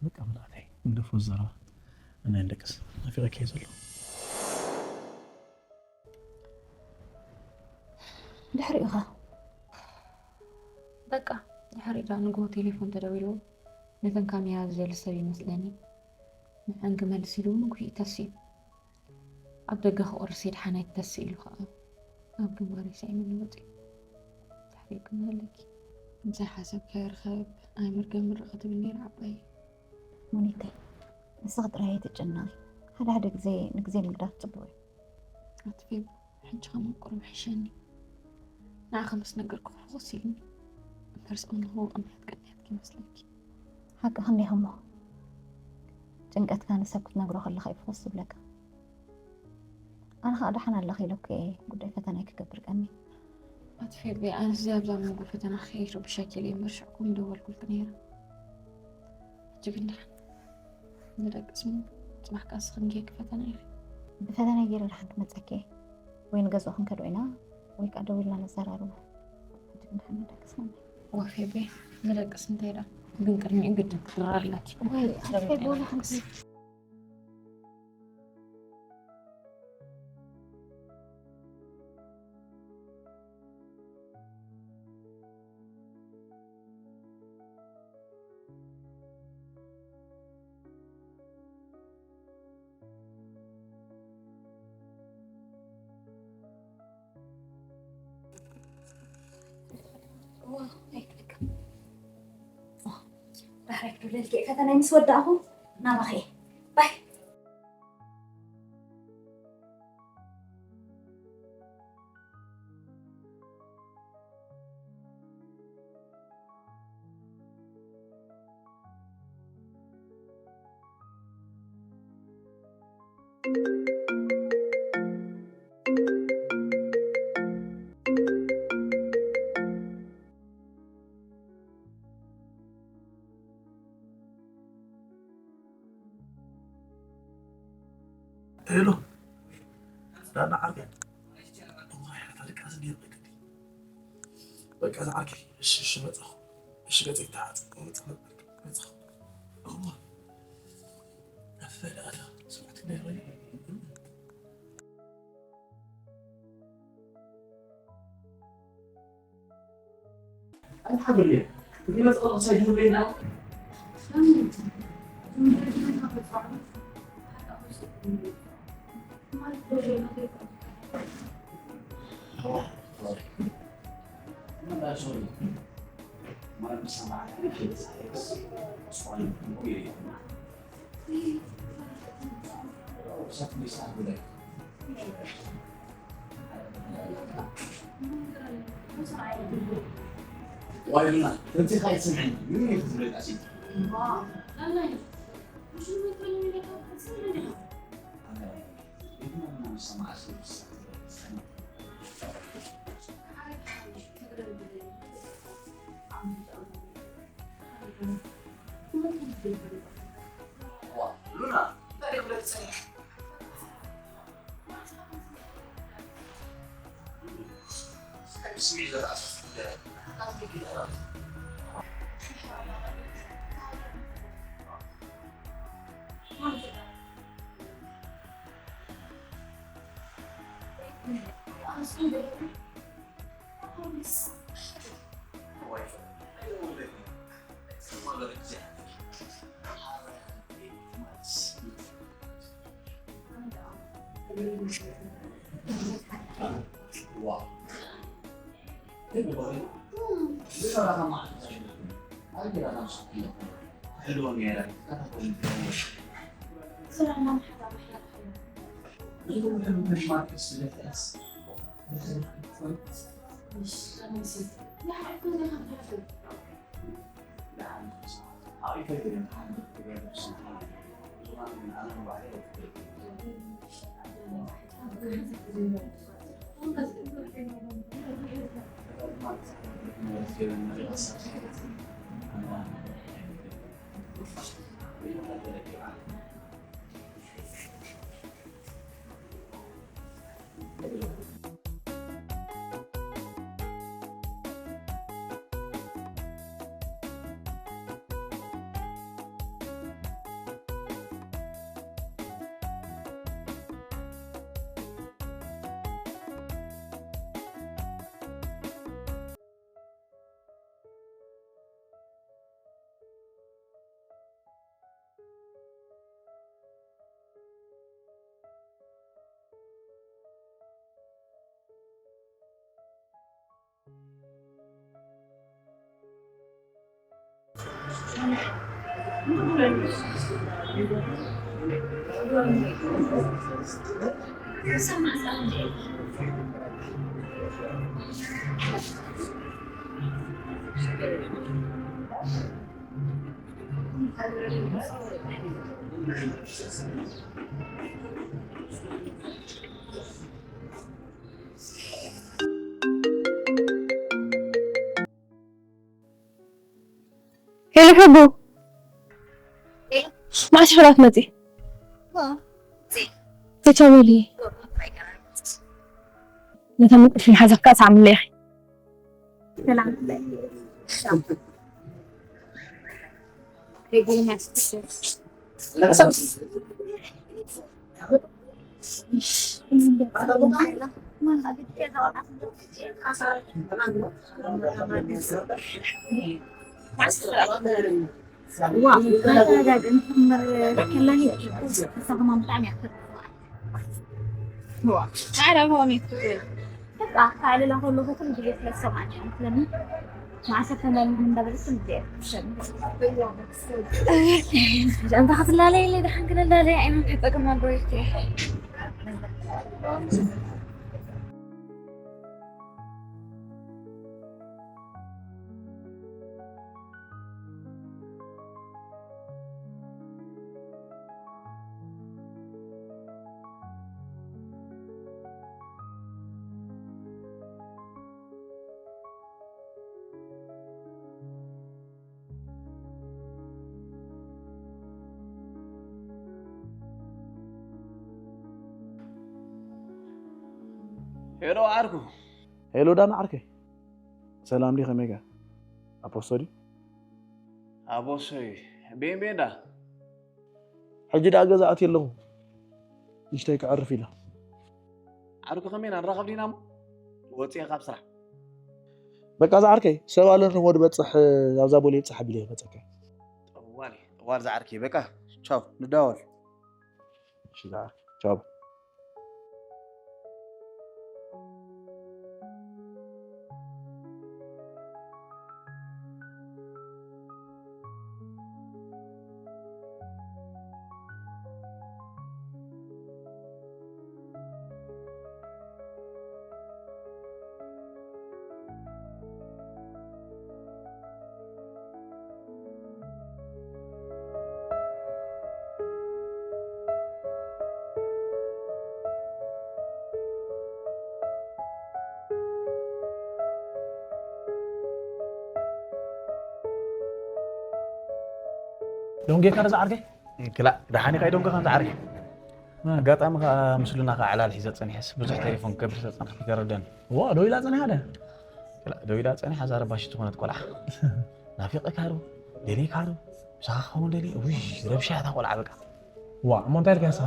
በቃ ምልኣተይ ንደፎ ዘረባ። ኣነ እንደቅስ ናፊቐኪ እየ ዘለኹ። ድሕሪኡ ኸ? በቃ ድሕሪኡ ዳ ንግሆ ቴሌፎን ተደዊልዎ ነተን ካሜራ ዝደሊ ሰብ ይመስለኒ ንዐን ክመልስ ኢሉ እውን ጉሂኡ ተሲኡ። ኣብ ደገ ክቑርስ የድሓናይ ተሲ ኢሉ ኸኣ ኣብ ግንባረይ ስዒሙኒ ወጺኡ። ድሕሪኡ ክምሃለኪ ምስ ዘይሓሰብካዮ ርኸብ ኣይምርገ ምርቕ ትብል ነይራ ዓባየይ። ሙኒተይ ንስኺ ጥራይ ኣይትጨነቒ። ሓደ ሓደ ግዜ ንግዜ ምግዳፍ ጽቡቕ እዩ። ኣቲ ፌቡ ሕጂ ኸማን ቁሩብ ይሕሸኒ። ንዓኺ ምስ ነገርኩኺ ፍኹስ ኢሉኒ። እምበርስ እሞ ንኽወቕን እያ ትቀንያትኪ ይመስለኪ። ሓቅኺ እንዲኺ እሞ ጭንቀትካ ንሰብ ክትነግሮ ከለኻ እዩ ፍኹስ ዝብለካ። ኣነ ኸኣ ደሓን ኣለኺ ኢለኩ እየ ጉዳይ ፈተናይ ክገብር ቀንየ። ኣቲ ፌቢ ኣነስ እዚ ኣብዛ መንጎ ፈተና ከይረብሸኪ ኢለ እምበር ሽዕኩም ምደወልኩልኪ ነይረ። ሕጂ ግን ደሓን ንደቅስ እሞ ጽባሕ ከኣ ንስኺ ንጌኪ ፈተና ኢኺ። ብፈተናይ ገይረ ደሓን ክመጸኪ እየ። ወይ ንገዝኡ ክንከድ ኢና ወይ ከኣ ደው ኢልና ነዘራርቦ። ሕጂ ግን ደሓን ንደቅስ ማማይ። ዋ ፌቢ ንደቅስ እንታይ ደኣ ግን ቅድሚኡ ግድን ክትድረር ኣለኪ። ወይ ኣቲ ፌቢ ወላ ሓንቲ ዳሕራይ ክድውለልኪ እየ ፈተናይ ምስ ወዳእኹ ናባኺ እየ ባይ። ሄሎ ዳና ዓርከይ። እዋይ፣ ኣታ ደቃስ እንዲህ በቃ። በቃ፣ እዛ ዓርከይ። እሺ፣ እሺ፣ መጻኹ። እሺ፣ ገጸይ ተሓጽብ። መጻኹ፣ መጻኹ። እዋ። ኣፈዳ፣ ኣታ፣ ስማዕት፣ ነይ፣ ነይ። ሄሎ ሕቡ፣ መዓስ ኢኺ ናብቲ መፂ? ተቻበሊ ነታ ምቅልፊ ሓዛ ክዓ ሳዕምለ ኢኺ። ሄሎ ዓርኩ። ሄሎ ዳና ዓርከይ፣ ሰላም ድዩ? ከመይ ገ ኣፖስቶ ድዩ? ኣቦሶይ ቤን ቤን ዳ ሕጂ ደኣ ገዛ ኣትየ ኣለኹ። ንእሽተይ ክዕርፍ ኢለ። ዓርኩ ከመይ ኢና ንራኸብ ዲና እሞ? ወጺኤ ካብ ስራሕ። በቃ ዝዓርከይ፣ ሰብ ኣሎ ንወዲ በጽሕ፣ ኣብዛ ቦሌ ይብጽሕ ኣቢለ ይመጸካ። ጠዋል፣ ጠዋል ዝዓርከይ፣ በቃ ቻው፣ ንዳወል። እሺ ዝዓርከይ፣ ቻው። ደንጌካ ዶ ዝዓርከይ? ክላእ ደሓን ኢኻ ደንጌኻ ከም ዝዓርከይ? ኣጋጣሚ ከኣ ምስሉና ከኣ ዕላል ሒዘ ጸኒሐስ ብዙሕ ቴሌፎን ክገብር ዝተጸንሐ ይተረደኒ። ዋ፣ ደው ኢላ ጸኒሓ ደ? ክላእ ደው ኢላ ጸኒሓ እዛ ረባሺት ዝኾነት ቆልዓ። ናፊቐካ ዶ? ደልየካ ዶ? ምሳኻ ክኸውን ደልየ? ውይ፣ ረብሻ እያ እታ ቆልዓ በቃ። ዋ፣ እሞ እንታይ ኢልካ ንስኻ?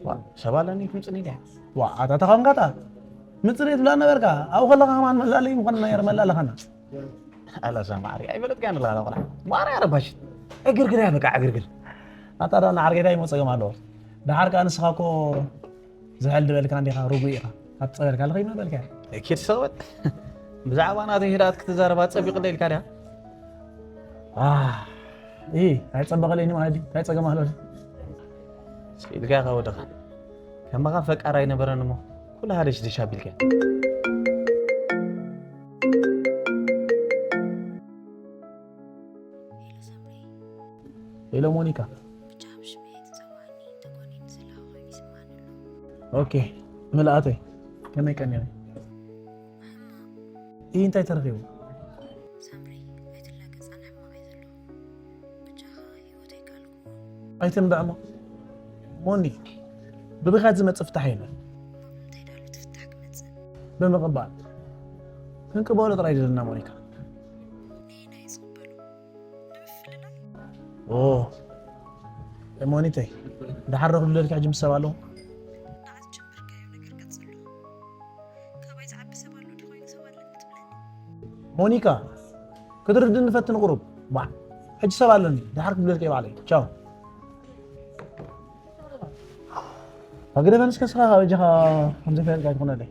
ዋ፣ ሰብ ኣለኒ ክምጽኒ ድያ? ዋ፣ ኣታ ተኻንካታ? ምፅእ ትብላ ነበርካ። ኣብኡ ከለኻ ከማን መላለይ ምኾንና ነይረ፣ መላለኻና። ኣላ ሳማ ዓርከይ፣ ኣይፈለጥካያን ኣለኻ ቆልዓ። ማራ ረባሽ። ዕግርግር እያ በቃ፣ ዕግርግር። ኣታ ዶ ንዓርከይ እንታይ እሞ ጸገም ኣለዎ? ደሓር ከኣ ንስኻ እኮ ዝሕል ዝበልካ እንዲኻ፣ ርጉእ ኢኻ። ካብ ጸበል ካልእ ከይመበልካ። ኪድ ሰወት። ብዛዕባ ናተይ ህድኣት ክትዛረብ ኣጸቢቕለይ ኢልካ ድያ? ኣህ፣ ኢ፣ ኣይጸበቐለይን ማለት ድዩ? እንታይ ጸገም ኣሎ? ስኢልካ ኢኻ ወድኻ። ከማኻ ፈቃር ኣይነበረን እሞ፣ ኩሉ ሃደሽ ደሽ ኣቢልካ። ሄሎ ሳምሪ። ሄሎ ሞኒካ። ብቻ ብሽመይ ትጸውዓኒ እንተኾነ ዘለኻ ኮይኑ ይስምዓኒ ኣሎ። ኦኬ፣ ምልኣተይ። ከመይ ቀኒኺ? ሕማቕ። ኢ፣ እንታይ ተረኺቡ? ሳምሪ፣ ኣይትላገጽ፣ ኣነ ሕማቕ እየ ዘለኹ። በጃኻ ህይወተይ ካልኩ። ኣይትንባዕ እሞ። ሞኒ፣ ብብኻት ዝመጽእ ፍታሕ የለን። እሞ ብምንታይ ዳሉ ትፍታሕ ክመጽእ? ብምቕባል። ክንቅበሎ ጥራይ ዘለና ሞኒካ። ነየናይ ዝቕበሎ? ንምፍልላይ? ኦ፣ ሞኒተይ፣ ደሓር ዶ ክብለልካ ሕጂ ምስ ሰብ ኣለኹ? ንዓ ዝጀመርካዮ ነገር ቀጽሎ። ካባይ ዝዓቢ ሰብ ኣሎ ድዩ ኮይኑ ሰብ ኣለኒ ትብለኒ? ሞኒካ፣ ክትርድእኒ ፈትኒ ቁሩብ። ባዕ፣ ሕጂ ሰብ ኣለኒ፣ ደሓር ክብለልካ እየ ባዕለይ። ቻው። ኣግደፈን እስከ ስኻ በጃኻ ከምዘይፈልጥካ ኣይትኾነለይ።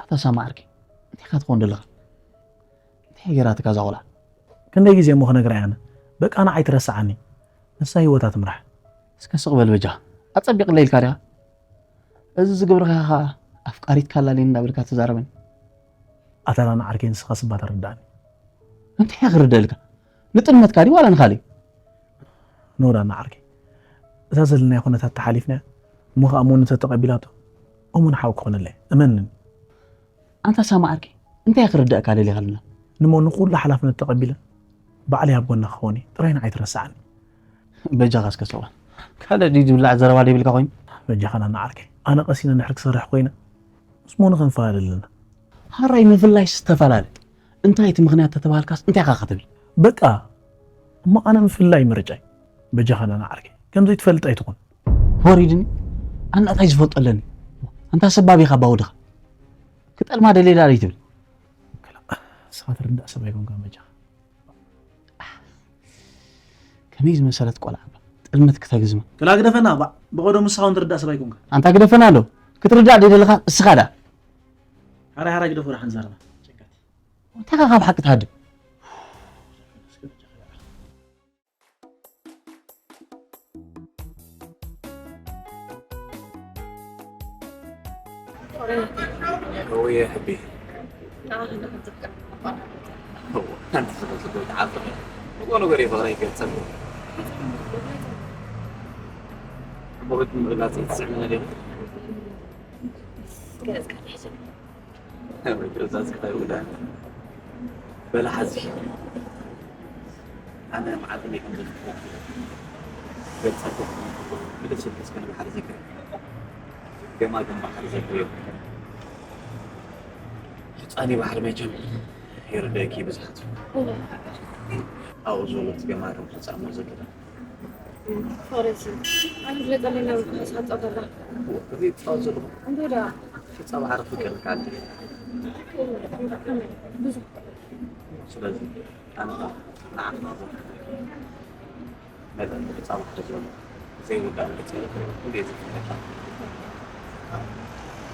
ኣታ ሳማ ዓርከይ፣ እንታይ ኢኻ ትኸውን ዘለኻ? እንታይ ገይራትካ እዛ ቆልዓ? ክንደይ ግዜ እሞ ክነግራ እየ ኣነ? በቃ ንዓይ ትረስዓኒ። ንሳ ህይወታ ትምራሕ። እስከ ስቕ በል በጃኻ። ኣጸቢቕለይ ኢልካ ዲኻ? እዚ ዝገብርካዮ ኸኣ ኣፍቃሪትካ ኣላልየኒ እንዳበልካ ትዛረበኒ። ኣታ ዳና ዓርከይ ንስኻስ እባ ተረድኣኒ። እንታይ እየ ክርደኣልካ? ንጥልመትካ ድዩ ዋላ ንኻልእ? ኖ ዳና ዓርከይ። እዛ ዘለናዮ ኩነታት ተሓሊፍናያ እሞ ኸኣ ሞኒ ተተቐቢላቶ እሙን ሓው ክኾነለይ። እመንኒ። ኣንታ ሳማ ዓርከይ፣ እንታይ እየ ክርደኣካ ደሊኻ ዳና? ንሞኒ ኩሉ ሓላፍነት ተቐቢለ ባዕለይ ኣብ ጎና ክኸውን እየ። ጥራይ ንዓይ ትረስዓኒ። በጃኻ እስከ ሰዋን። ካልእ ድዩ ዝብላዕ ዘረባ ዘይብልካ ኮይኑ? በጃኻ ዳና ዓርከይ። ኣነ ቀሲነ እንድሕር ክሰርሕ ኮይነ ምስ ሞኒ ክንፈላለ ኣለና። ሃራይ ምፍላይስ ተፈላለ። እንታይ እቲ ምኽንያት ተተባሃልካስ እንታይ ኢኻ ክትብል? በቃ እሞ ኣነ ምፍላይ ምርጫይ። በጃኻ ዳና ዓርከይ። ከም ዘይትፈልጥ ኣይትኹን። ወሪድኒ። ኣነ እንታይ ዝፈልጦ ኣለኒ? ኣንታ ሰባብ ኢኻ ባውድኻ። ክጠልማ ደልየ ዳኣ ዘይትብል። ክላ፣ ንስኻ ትርዳእ ሰብ ኣይኮንካን በጃኻ። ከመይ ዝመሰለት ቆልዓ እባ። ጥልመት ክተግዝማ። ክላ ግደፈና፣ ባዕ፣ ብቐደሙ ንስኻ እውን ትርዳእ ሰብ ኣይኮንካን። ኣንታ ግደፈና ኣሎ። ክትርዳእ ደይ ደለኻ እስኻ ዳ። ሓራይ ሓራይ ግደፎ ደሓን ዛረባ። ጨንቀት። እንታይ ኢኻ ካብ ሓቂ ትሃድም? እውየ ሕቢ። እዎ፣ ሓንቲ ስለ ስለ ተዓጽፈ። ንጎ ነገር እዩ ፍቕረይ ይገልጸሉ። ሕሞኽት ንምግላጽ እትስዕምኒ ዲኹ? ገለጽካ ትሕዝን። ወይ ትእዛዝ ክተውዳ። በላ ሓዚ። ኣነ መዓልቲ ከመይ ከም ዘፍቅረኪ ገልጸልኩ። ብልብ ስልኪ እስከ ንባሕሪ ዝክሪ። ገማግም ባሕሪ ዘፍርዮ። ሕጻኒ ባሕሪ መቸም ይርደኪ ብዝሓት። ኣብኡ ዘሎ እቲ ገማግም ሕጻን ዘገዳ። ፋረሲ፣ ኣነ ዝለጠለና ብዝሓት ጸገራ። እዚ ጻው ዘሎ። እንዶ ዳ። ፊጻ ባሕሪ ፍቅር ካለ። ብዙ። ስለዚ ኣነ ንዓኻ መጠን ፊጻ ባሕሪ ዘሎ ዘይውዳእ ገጽ እንዴት ዝፍለጥ?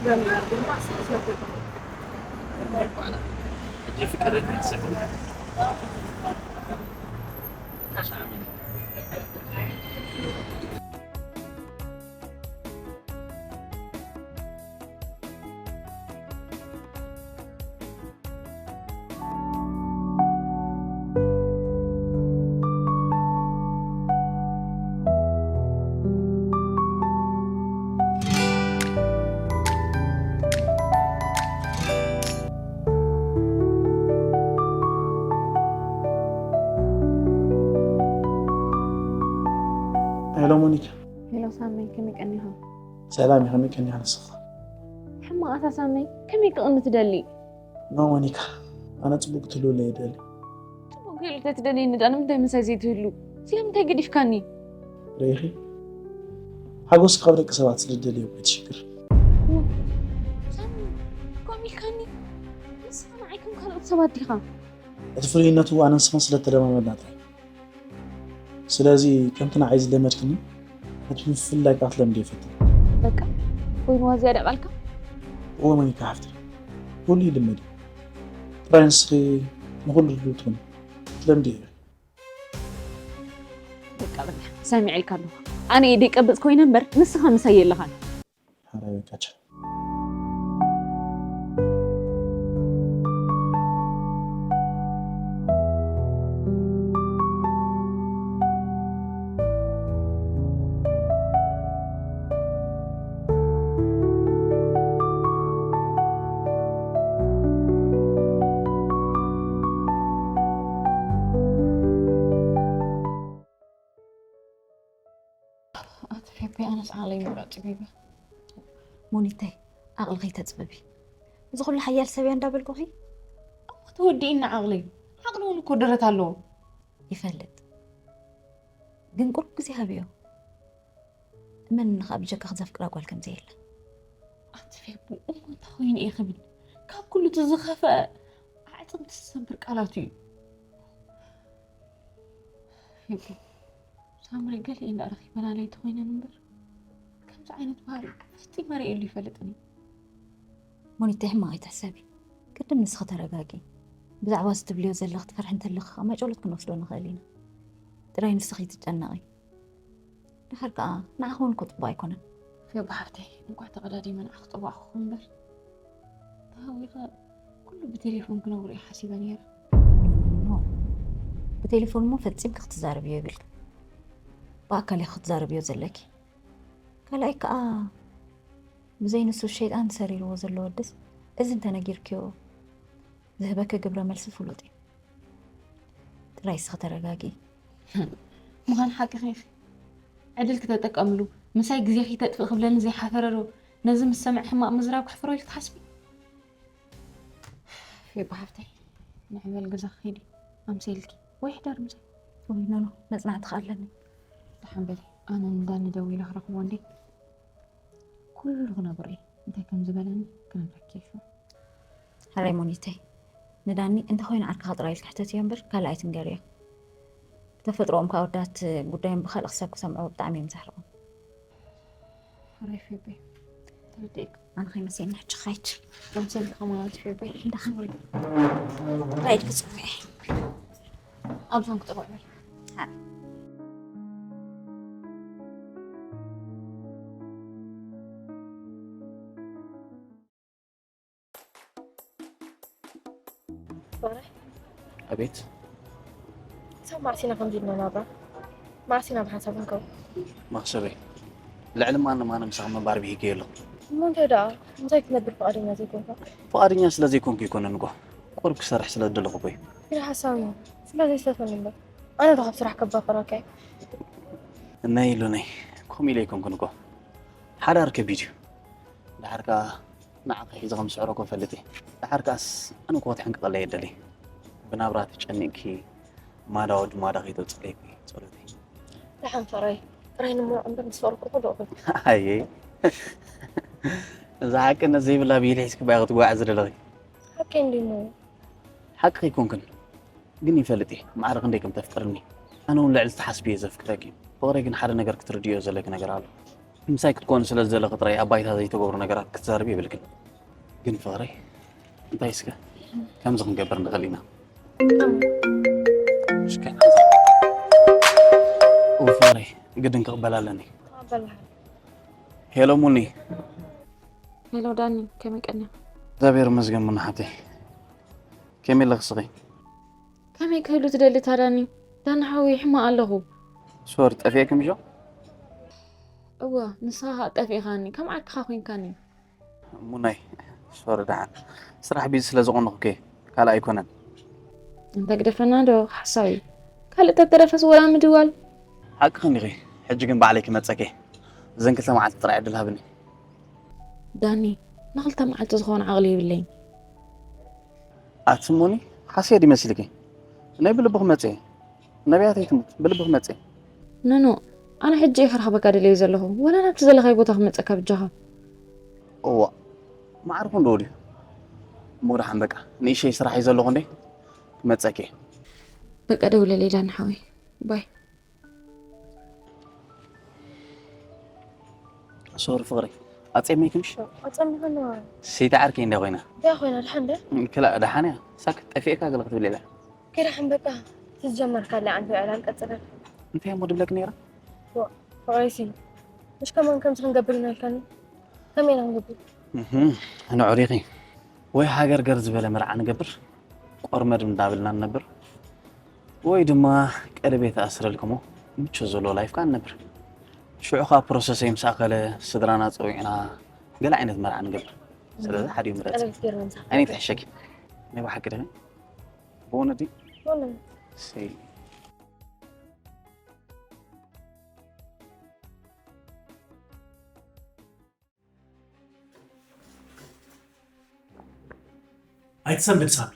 ገና ድማ ኣስተሳሰብ። ሕጂ ፍቅር ይስዕብ። ሄሎ ሞኒካ። ሄሎ ሳመይ፣ ከመይ ቀኒኻ? ሰላም እየ፣ ከመይ ቀኒኻ ንስኻ? ሕማቕ ኣታ ሳመይ፣ ከመይ ክቕኒ ትደሊ? ኖ ሞኒካ፣ ኣነ ጽቡቕ ክትህልወለይ እየ ዝደሊ። ጽቡቕ ክህሉ እንተትደልየኒ ደኣ ንምንታይ ምሳይ ዘይትህሉ? ስለምንታይ ገዲፍካኒ? ርኢኺ? ሓጎስ ካብ ደቂ ሰባት ስለ ዝደልዮ እኮ እቲ ሽግር። ሳሚ፣ ከምኡ ኢልካኒ? ንስኻ ንዓይ ከም ካልኦት ሰባት ዲኻ? እቲ ፍሉይነቱ ኣነ ንስኽን ስለ እተለማመድና ጥራይ። ስለዚ ከምቲ ንዓይ ዝለመድክኒ ነቲ ምፍልላይ ከዓ ክትለምድዮ ይፈትን። በቃ ኮይንዋ ዝያዳ ቃልካ። እወ ሞኒካ ሓፍተይ፣ ኩሉ ይልመድ እዩ። ጥራይ ንስኺ ንኹሉ ድልው ትኹኒ ክትለምድዮ ኢኺ። በቃ በቃ ሰሚዐልካ ኣለኹ። ኣነ እየ ደይቀብጽ ኮይነ እምበር ንስኻ ምሳይ የለኻን። ሓራይ በቃ ቻው። ኣቲ ፌቤ ኣነስ ዓቕለይ ምውዳእ ጽቢበ። ሞኒተይ፣ ዓቕሊ ከይተጽብቢ። እዚ ኩሉ ሓያል ሰብ እያ እንዳበልኩኺ። እሞ ተወዲእና ዓቕለይ። ዓቕሊ እውን እኮ ደረት ኣለዎ። ይፈልጥ። ግን ቁሩብ ግዜ ሃብዮ። እመንኒ ከኣ ብጀካኺ ዘፍቅራ ጓል ከም ዘየለ። ኣቲ ፌቡ እሞ እንታይ ኮይኑ እየ ክብል? ካብ ኩሉ እቲ ዝኸፍአ ኣዕፅምቲ ዝሰብር ቃላቱ እዩ። ፌቡ ሳምሪ ገሊኤን ደኣ ረኺበናለይ ተኾይነን እምበር ከምዚ ዓይነት ባህሪ ፈጺመ ርእየሉ ይፈልጥን እየ። ሞኒተይ ሕማቕ ኣይትሕሰቢ። ቅድም ንስኺ ተረጋጊ። ብዛዕባ እዚ ትብልዮ ዘለኺ ትፈርሒ እንተለኺ ከኣ ማይጨሎት ክንወስዶ ንኽእል ኢና። ጥራይ ንስኺ ኣይትጨነቒ። ድሓር ከኣ ንዓኺ እውን እኮ ጽቡቕ ኣይኮነን። ፌቡ ሓፍተይ እንኳዕ ተቐዳዲመ ንዓኺ ጸዋዕኹኺ እምበር ተሃዊኸ ኩሉ ብቴሌፎን ክነግሮ እየ ሓሲበ ነይረ። ኖ፣ ብቴሌፎን እሞ ፈጺምኪ ክትዛረብዮ የብልኪ። ብኣካል ኢኺ ክትዛረብዮ ዘለኪ። ካልኣይ ከኣ ብዘይ ንሱ ሸይጣን ሰሪርዎ ዘሎ ወድስ እዚ እንተነጊርክዮ ዝህበኪ ግብረ መልሲ ፍሉጥ እዩ። ጥራይ እስኺ ተረጋጊ። ምዃን ሓቅኺ ኢኺ። ዕድል ክተጠቀምሉ ምሳይ ግዜኺ ተጥፍእ ክብለኒ ዘይሓፈረ ዶ ነዚ ምስ ሰምዐ ሕማቕ ምዝራብ ክሕፍሮ ኢልኪ ትሓስቢ? ፌቡ ሓፍተይ ንዕበል ገዛ ክኸይድ ኣምሰልኪ ወይ ሕዳር ምሳይ። ወይ ኖኖ መጽናዕቲ ከኣለኒ። ደሓን በሊ ኣነ ንዳኒ ደዊለ ክረኽቦ እንዴ ኩሉ ክነግሮ እየ እንታይ ከም ዝበለኒ ክነግረኪ ይፍሩ። ሕራይ ሞኒተይ፣ ንዳኒ እንተኾይኑ ዓርክኻ ጥራይ ኢልኪ ሕተትዮ እምበር ካልእ ኣይትንገርዮ። ብተፈጥሮኦም ካብ ኣወዳት ጉዳዮም ብኻልእ ክሳብ ክሰምዕዎ ብጣዕሚ እዮም ዘሕርቑ። ሕራይ ፌቤ ተረዲእካ። ኣነ ከይመስለኒ ሕጂ ኻይድ። ከምሰልካ ማለት ፌቤ እንዳኸምሪ ራይድ ክፅውዕ ኣብዞም ክጠውዕ በል። ኣቤት። ክሳብ መዓስ ኢና ከምዚ ኢልና ናብራ? መዓስ ኢና ብሓንሳብ ክንከውን? መኽሰበይ፣ ልዕሊ ማንም ኣነ ምሳኺ ምንባር ብሂገ ኣለኹ። እሞ እንታይ ደኣ? ምሳይ ክትነብር ፍቓደኛ ዘይኮንካ? ፍቓደኛ ስለ ዘይኮንኩ ኣይኮነን እኮ፣ ቁሩብ ክሰርሕ ስለ ዝደለኹ እኮ እዩ። ኢለ ሓሳዊ እዩ። ስለዚ ዝተፈኒ እምበር ኣነ ዶ ካብ ስራሕ ከባኸረካ እየ? እነይ ኢሉነይ፣ ከምኡ ኢለ ኣይኮንኩን እኮ። ሓዳር ከቢድ እዩ። ደሓር ከኣ ንዓኺ ሒዘ ከም ዝስዕሮ እኮ እፈልጥ እየ። ደሓር ከኣስ ኣነ እኮ ክትሕንቅቐለይ እየ ደሊ። ብናብራ ተጨኒቕኪ ማዳ ወዲ ማዳ ከይተውፅለይ እኮ እዩ ጸሎተይ። ደሓን ፍቕረይ ጥራይ ንምውዕ እምበር ምስ ፍቕሪ እኮ ኩሉ እኹል። ኣየ እዛ ሓቅነት ዘይብላ ብኢድ ሒዝኪ ባይ ክትጓዓዚ ደለኺ። ሓቀይ እንዲሞ ሓቂ ከይኮንክን ግን ይፈልጥ እየ ማዕረ ክንደይ ከም ተፍቅርኒ። ኣነ እውን ልዕሊ ትሓስብዮ ዘፍቅረኪ። ፍቕረይ ግን ሓደ ነገር ክትርድዮ ዘለኪ ነገር ኣሎ። ምሳይ ክትኮኒ ስለ ዝደለኺ ጥራይ ኣብ ባይታ ዘይተገብሩ ነገራት ክትዛረቢ የብልክን። ግን ፍቕረይ እንታይ እስከ ከምዚ ክንገብር ንኽእል ኢና። እስከ ኡ ፍቕረይ ግድን ክቕበል ኣለኒ። ሄሎ ሙኒ። ሄሎ ዳኒ፣ ከመይ ቀኒኻ? እግዚኣብሔር ይመስገን ሙና ሓተይ። ከመይ ኣለኺ ስኺ? ከመይ ክህሉ ትደሊ እታ ዳኒ? ዳኒ ሓወይ ሕማቕ ኣለኹ። ሶሪ ጠፊእኪ ምሾ? እወ፣ ንስኻ ኸኣ ጠፊእኻኒ፣ ከም ዓርክኻ ኮይንካኒ። ሙናይ ሶሪ ደሓን ስራሕ ቢዚ ስለ ዝኾንኹ እኮ ካልእ ኣይኮነን። እንተ ግደፈና ዶ ሓሳዊ ካልእ ተተረፈስ ወላ ምድዋል። ሓቅኽን ኢኺ። ሕጂ ግን ባዕለይ ክመጸኪ እዘን ክልተ መዓልቲ ጥራይ ዕድል ሃብኒ። ዳኒ ንክልተ መዓልቲ ዝኾነ ዓቕሊ የብለይን። ኣቲ ሙኒ ሓስየ ድዩ መሲልኪ? ናይ ብልቢ ክመጽእ እየ። ነቢያተይ ትሙት ብልቢ ክመጽእ እየ። ኖኖ ኣነ ሕጂ እየ ክረኽበካ ደለዩ ዘለኹ። ወላ ናብቲ ዘለኻዮ ቦታ ክመጸካ ብጃኻ። እዋ፣ ማዕርኩ እንዶ ድዩ? እሞ ደሓን በቃ፣ ንእሸይ ስራሕ እዩ ዘለኹ እንዴ? ክመጸኪ። በቃ ደውለለይ ዳኒ ሓወይ። ባይ። ሶሪ ፍቕረይ፣ ኣጸሚክንሽ? ኣጸሚኸኒ ማለት ሰይቲ ዓርከይ እንዳ ኮይና። እንታይ ኮይና? ደሓን ደ? ክላ ደሓን እያ። ሳክ ጠፊእካ ገለ ክትብል ኢላ። ከይደሓን በቃ። ትዝጀመርካ ኣላ ኣንተ ዕላል ቀጽለል። እንታይ እሞ ድብለክ ነይራ? ፍቕረይሲ፣ ምሽ ከማን ከምዚ ክንገብር ኢና ኢልካኒ? ከመይ ኢና ክንገብር? እህ፣ ንዑ ዲኺ? ወይ ሃገር ገር ዝበለ መርዓ ንገብር፣ ቆርመድ እንዳበልና ንነብር፣ ወይ ድማ ቀለቤት ኣስረልክሞ ምቹ ዘሎ ላይፍ ከኣ ንነብር። ሽዑ ከኣ ፕሮሰሰይ ምስ ኣኸለ ስድራና ጸዊዕና ገለ ዓይነት መርዓ ንገብር። ስለዚ ሓዲኡ ምረጽ። ቀለቤት ገይርና ንሳ ኣይነ ትሕሸኪ። ናይ ብሓቂ ዲኺ? ብእውነት ድዩ? ብእውነት። ሰይ። ኣይትሰንብድ ሳሚ፣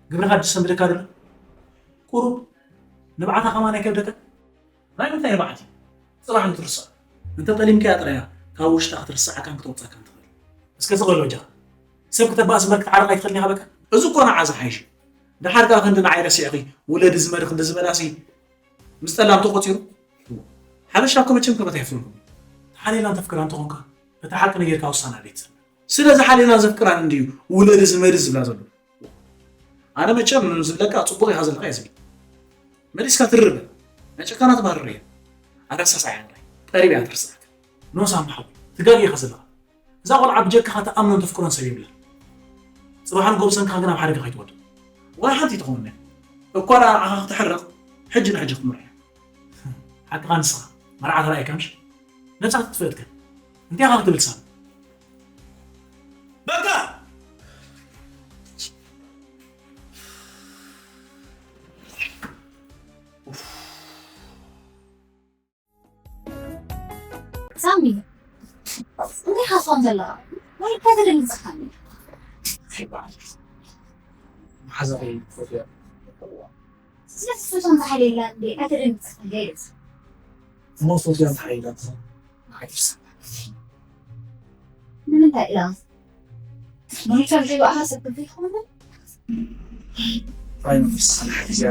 ግብርኻ ድሰንብደካ ደሎ ቁሩብ ንብዓታ ከማን ኣይከብደካ። ናይ ምንታይ ንብዓት እዩ? ጽባሕ ንትርስዖ። እንተ ጠሊምካያ ጥራያ ካብ ውሽጣ ክትርስዓካን ክትወጻካን ትኽእል። እስከ ስቕ በል በጃኻ። ሰብ ክተባእስ እምበር ክትዓርቕ ኣይትኽእልን ኢኻ በቃ። እዚ እኮ ንዓ ዝሓይሽ እዩ። ደሓር ከኣ ክንዲ ንዓይ ረሲዕኺ ውለዲ ዝመዲ ክንዲ ዝበላሲ ምስ ጠላም ተቖጺሩ። ሓበሻ እኮ መቸም ክብረት ኣይፍርዱን። ተሓሊልና እንተፍቅራ እንተኾንካ እቲ ሓቂ ነጊርካ ውሳነ ኣድልየት። ስለዚ ሓሊልና ዘፍቅራን እንድዩ ውለዲ ዝመዲ ዝብላ ዘሎ። ኣነ መቸም ዝብለካ ጽቡቕ ኢኻ ዘለኻ እየ ዝብል። መሊስካ ትርር በል። ናይ ጨካናት ባህሪ እያ። ኣረሳሳይ ሓንዳይ ቀሪብ እያ ትርስዓካ። ኖ ሳሚ ሓወይ፣ ትጋግ ኢኻ ዘለኻ። እዛ ቆልዓ ብጀካኻ ትኣምኖን ተፍቅሮን ሰብ የብላን። ጽባሕ ንግሆ ብሰንክኻ ግን ኣብ ሓደጋ ከይትወድቕ። ዋላ ሓንቲ ኣይትኸውን እያ። እኳ ደኣ ንዓኻ ክትሕረቕ ሕጂ ንሕጂ ክትምርዖ እያ። ሓቅኻ ንስኻ መርዓ ተራእይካ ምሽ? ነብሳ ክትጥፍእትካ እንታይ ኢኻ ክትብል ሳሚ? በቃ! ሳሚ እንታይ ኢኻ ትኾን ዘለኻ? ወይ እኳ ተደንግጸኻኒ። ኣይበዓል መሓዛኺ ፈትያ ስለዚ ስቶም ዝሓለየላ እንዴ ኣይተደንግጸኻኒ ገይርስ እሞ ፈትያ እንተሓይላት ንዓይ ትርሳ ንምንታይ ኢላ? መምቻ ዘይበኣኻ ሰብ ክፍል ይኸውን? ፋይናንስ ሓግዝያ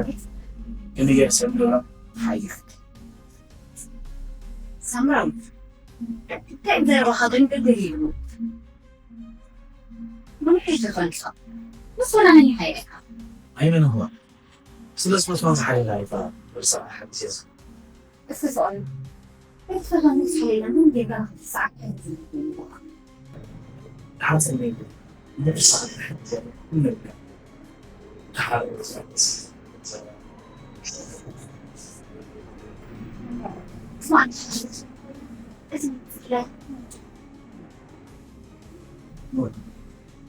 ከመይ ገይረ ሰብ ዶላር ሓይር ሳምራዊት እንታይ ዘረባኻ ግን ግድል ይብሉ ምንሕሽ ዝፈልጾ ምስ ወላ መን ይሓየካ ኣይመን እኳ ስለ ዝፈትዋ ዝሓይላ ይፋ ርሳ ሓግዝያ እስቲ ስኦል ክትፈተኑ ዝሓይላ ምን ጌጋ ክትሰዓካ ሓንሰለይ ንርሳ ሓግዝያ ስማዕ እዚ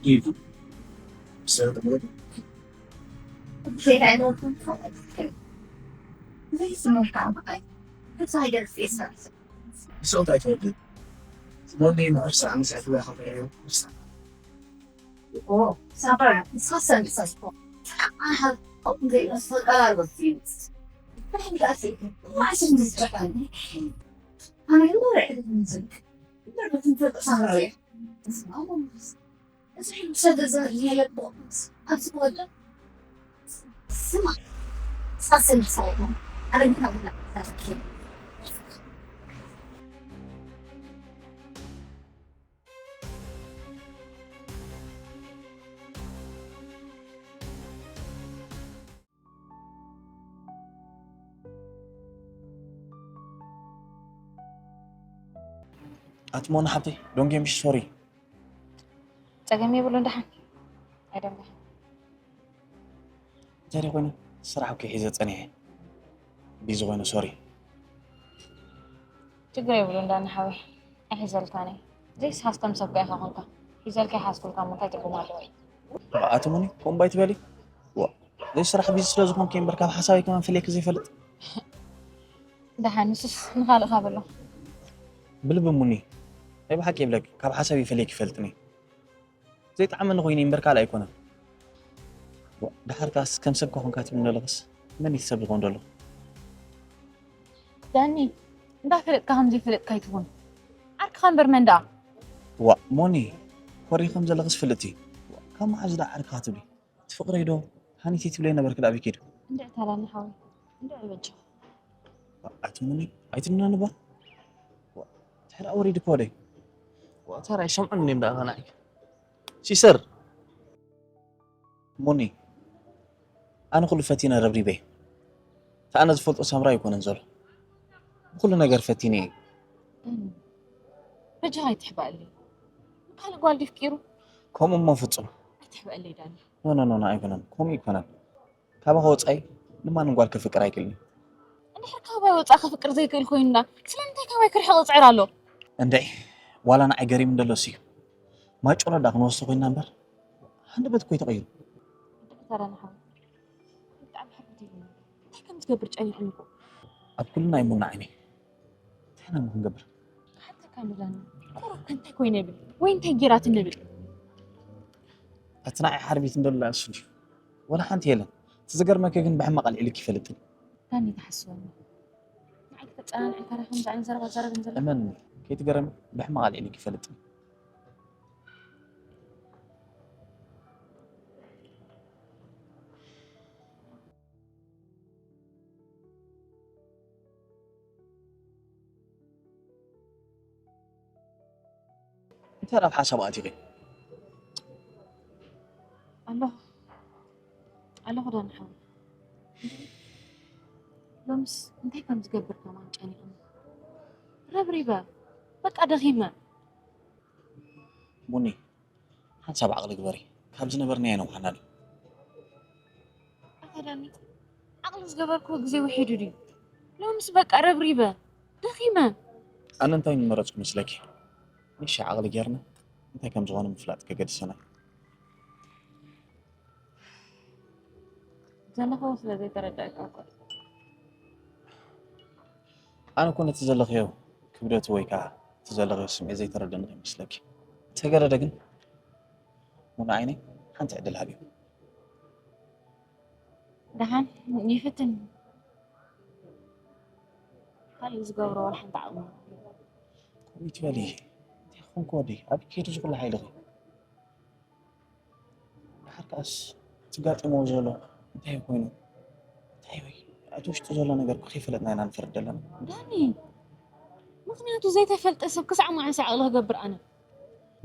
ጌቱ ብሰብ ዘይትዕለልኩም ትፈልጥ ዘይስምርካ ምዓይ እንታይ ደርፊ ይሰርሕ ብሰውት ኣይትወድድ ስሞኒ ንዕርሳ ዓመት ኣትዋ ከፈለዮ ርሳ ሳምራ ንስኻ ሰንሰስኮ ኣሃ ዘይመስል ቀላል ወሲንስ ብሕንዳሴ ማዕሽን ዝጨፈኒ ኣነ ወረዕድ ምንዝግ በርበትን ፈጥር ሳምራዊ ስማ ወምስ እዚ ሕንሰ ገዛ የለቦ ኣብዚ ወደ ስማ ሳሰን ሳይሆን ኣረግና ብላ ኣትሞና ሓብተይ ዶንጌ ምሽ ሶሪ ጸገም የብሉን ደሓን ኣይደንግሕን እንታይ ደኣ ኮይኑ ስራሕ እኮ ሒዘ ጸኒሐ ቢዚ ኮይኑ ሶሪ ችግር የብሉን ዳኒ ሓወይ ኣይሒዘልካን እየ ዘይስሓስቶም ሰብ ከ ኢኻ ኮንካ ሒዘልካ ይሓዝኩልካ እሞ እንታይ ትርጉም ኣለዎ እዩ ኣትሙኒ ከምኡ ኣይትበሊ ዋ ዘይስራሕ ቢዚ ስለ ዝኾንኩ እየ እምበር ካብ ሓሳበይ ከማን ፈለየኪ ዘይፈልጥ ደሓን ንሱስ ንኻልእ ሃበሎ ብልቢ እሙኒ ናይ ብሓቂ ይብለኪ ካብ ሓሳብ ይፈልየኪ ይፈልጥኒ ዘይጠዓመኒ ኮይነ እምበር ካልእ ኣይኮነን ድሓር ከኣስ ከም ሰብ ከኾንካ ትብል ዘለኽስ መን እዩ ሰብ ዝኾን ዘሎ ዳኒ እንዳፈለጥካ ከም ዘይፈለጥካ ኣይትኹን። ዓርክኻ እምበር መን ደኣ? ዋእ ሞኒ፣ ኮሪ ከም ዘለኽስ ፍልጥቲ። ካብ መዓዝ ደኣ ዓርክኻ ትብሊ? እቲ ፍቕረይ ዶ ሃኒተይ ትብለይ ነበርኪ ደኣ ኣበይ ከይዱ? እንድዒ ታላኒ ሓወይ፣ እንድዒ በጃ። ኣቲ ሞኒ ኣይትንናንባ። ድሕሪ ኣወሪድ እኮ ወደይ። ተራ ይሰምዑኒ እዮም ደኣ ከናይ ሲሰር ሞኒ፣ ኣነ ኩሉ ፈቲነ ረብሪበ። እቲ ኣነ ዝፈልጦ ሳምራ ኣይኮነን ዘሎ። ብኩሉ ነገር ፈቲነ እየ። በጃኻ ኣይትሕባእለይ። ካልእ ጓል ድዩ ፍቂሩ? ከምኡ እሞ ፍጹም። ኣይትሕበእለይ ዳኒ። ኖ ኖ ኖ ኣይኮነን። ከምኡ ኣይኮነን። ካባኻ ወጻኢ ንማንም ጓል ከፍቅር ኣይክእልን። እንድሕር ካባይ ወጻኢ ከፍቅር ዘይክእል ኮይኑና ስለምንታይ ካባይ ክርሕቕ ዝጽዕር ኣሎ? እንድዒ ዋላ ንዓይ ገሪም እንደሎ እሲ ማጮ ረዳ ክንወስዶ ኮይንና እምበር ሃንደበት እኮ እዩ ተቐይሩ። እንድዒ ታራ ንሓው ብጣዕሚ ሕርት ኢሉኒ። እንታይ ከም ዝገብር ጨኒቑኒ እኮ። ኣብ ኩልና ይሙና ዓይኒ እንታይ ኢና እሞ ክንገብር? ሓተካ ንዳኒ ቁሩብ ከ እንታይ ኮይነ ይብል ወይ እንታይ ጌራት ንብል? እቲ ንዓይ ሓርቢት እንደሎ እሱ እንድዩ። ወላ ሓንቲ የለን። እቲ ዝገርመኪ ግን ብሕማቕ ኣልዒልኪ ይፈልጥን። ዳኒ ተሓስበኒ። ንዓይ ክተጸናንዐካ ዲኻ ከምዚ ዓይነት ዘረባ ትዛረበኒ ዘለኻ? እመንኒ ከይትገረሚ ብሕማቕ ኣልዒልኪ ይፈልጥን። እንታይ ናብ ሓሳብ ኣቲኺ? ኣለኹ ኣለኹ ዳኒ ሓወይ። ሎምስ እንታይ ከም ዝገብር ከማን ጨኒቕኒ። ረብሪበ በቃ ደኺመ። ቡኒ ሓንሳብ ዓቕሊ ግበሪ። ካብ ዝነበርናዮ ነውሓና ድዩ? ኣታ ዳኒ ዓቕሊ ዝገበርክዎ ግዜ ውሒዱ ድዩ? ሎምስ በቃ ረብሪበ ደኺመ። ኣነ እንታይ ምመረጽኩ መስለኪ? ንእሽተይ ዓቕሊ ጌርና እንታይ ከም ዝኾነ ምፍላጥ ከገድሰና እዩ። ዘለኽዎ ስለ ዘይተረዳእካ እኮ እዩ። ኣነ እኮ ነቲ ዘለኽዮ ክብደቱ ወይ ከዓ እቲ ዘለኽዮ ስምዒት ዘይተረደኒ ይመስለኪ። እንተገደደ ግን ሙና ዓይነይ ሓንቲ ዕድል ሃብዮ። ደሓን ይፍትን። ካልእ ዝገብሮ ዋላ ሓንቲ ዓቕሚ። ከምኡ ትበሊ እንታይ ክኾንኩ ወደይ ኣብ ከይዱ ዝኹሉ ሓይልኺ። ድሓር ከኣስ ትጋጥሞ ዘሎ እንታይ ኮይኑ እንታይ ወይ እቲ ውሽጡ ዘሎ ነገር እኮ ከይፈለጥና ኢና ንፈርድ ዘለና። ዳኒ ምኽንያቱ ዘይተፈልጠ ሰብ ክሳዕ መዓስ ዓቕሊ ክገብር ኣነ።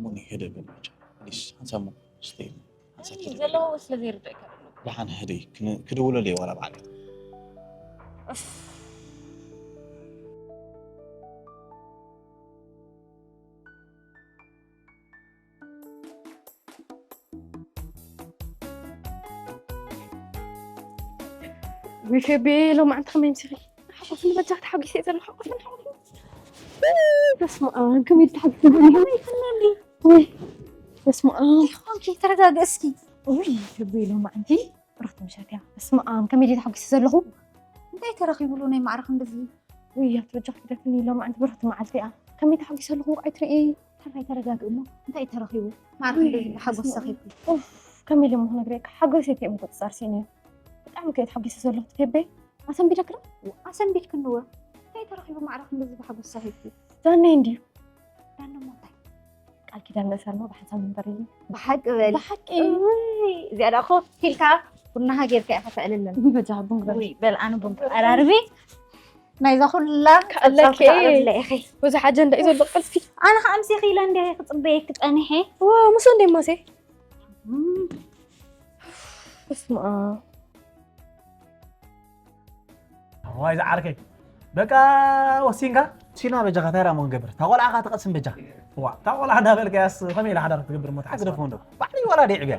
ሙኒ ህደ በል ብቻ ፕሊስ ሓንሳብ ሞ ስተይ ሓንሳብ ትደውል። ዘለዎ ስለ ዘይርድእካ። ደሓን ህደይ ክን- ክድውለሉ እየ ዋላ በዓል። ወይ ፌቤ ሎማዓንቲ ከመይ ምሲኺ? ሓጎስኒ በጃ ተሓጒሰ እየ ዘለኹ። ሓጎስኒ ሓጎስኒ። በስመ ኣብ ከመይ ተሓጒሰ ዘለኹ? ወይ በስመ ኣብ። እንታይ ኾንኪ? ተረጋግእ እስኪ። ወይ ፌቤ ሎማዓንቲ ብሩኽቲ ምሸት እያ። በስመ ኣብ ከመይ ድየ ተሓጒሰ ዘለኹ? እንታይ ተረኺቡ ሎ ናይ ማዕረ ክንድዚ? ውይ ኣቲ በጃኺ ግደፍኒ ሎማዓንቲ ብሩኽቲ መዓልቲ እያ። ከመይ ተሓጒሰ ኣለኹ እንቋዕ ኣይትርኢ። ተራይ ተረጋግእ እሞ እንታይ እዩ ተረኺቡ? ማዕረ ክንደይ ብሓጎስ ሰኺብኪ? ኡፍ ከመይ ኢለ እሞ ክነግረካ ሓጎሰይ ከይምቁጽጻር ስኢነ እየ። ብጣዕሚ ከየ ተሓጒሰ ዘለኹ ትፌበይ ኣሰንቢደክኒ? ኣሰንቢድክኒ እወ። እንታይ ተረኺቡ ማዕረ ክንደዚ ብሓጎስ ሰኺብኪ? ዳነይ እንድዩ። ዳነ እሞ እንታይ? ቃል ኪዳን ንእሰር እሞ ብሓንሳብ ንንበር ኢሉ። ብሓቂ በል። ብሓቂ። እውይ እዚኣ ደኣ ኮፍ ኢልካ ቡናኻ ጌርካ ኢኻ ተዕልለን። እውይ በጃኻ ቡን ግበር። ውይ በል ኣነ ቡን ክቀራርብ እየ። ናይዛ ኩላ ከዕለኪ እየ። ክጸብጻብ ክዓርብላ ኢኺ። ብዙሕ ኣጀንዳ እዩ ዘሎ ቃልሲ። ኣነ ኸኣ ኣምሲኺ ኢለ እንደ ክጽበየኪ ጸኒሐ። ዋ፣ ምስ ወንደይ ማሴ። እም። በስመ ኣብ። ዋይ ዝዓርከይ፣ በቃ ወሲንካ? ሲና በጃኻ፣ እንታይ ራሞ ክንገብር? እታ ቆልዓ ኸኣ ትቐስን በጃኻ። ዋ፣ እታ ቆልዓ እንዳበልካያስ ከመይ ኢላ ሓዳር ክትገብር እሞ ትሓስብ? ግደፎ እንዶ። ባዕለይ ዋላ ደይ ዕብያ።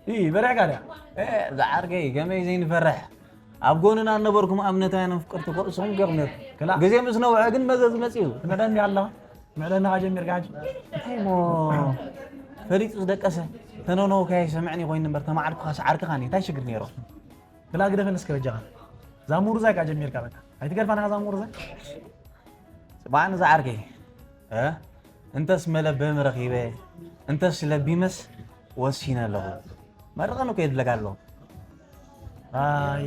ኢ በሪሕካ ድያ? እ፣ ዝዓርከይ፣ ከመይ ዘይንፈርሕ? ኣብ ጎንና እናበርኩም ኣብነታውያን ኣፍቀርቲ ኮ ንስኹም ዲኹም ነይርኩም። ክላ። ግዜ ምስ ነውሐ ግን መዘዝ መጺኡ። ትነደኒ ኣለኻ? ምዕደናኻ ጀሚርካ ሕጂ? እንታይ እሞ ፈሊጡ ዝደቀሰ? ተነነውካዮ ይሰምዕን ይኾይን እምበር፣ ተማዓልኩኻስ ዓርክኻ እኒ፣ እንታይ ሽግር ነይሮ? ክላ ግደፈን እስከ በጃኻ። እዛ ሙሩዛ እካ ጀሚርካ በቃ። ኣይትገድፋን ኢኻ እዛ ሙሩዛ? ስማዕኒ ዝዓርከይ፣ እ? እንተስ መለበሚ ረኺበ፣ እንተስ ለቢመስ ወሲነ ኣለኹ። መርቐኒ እኮ የድለካ ኣሎ። ኣይ፣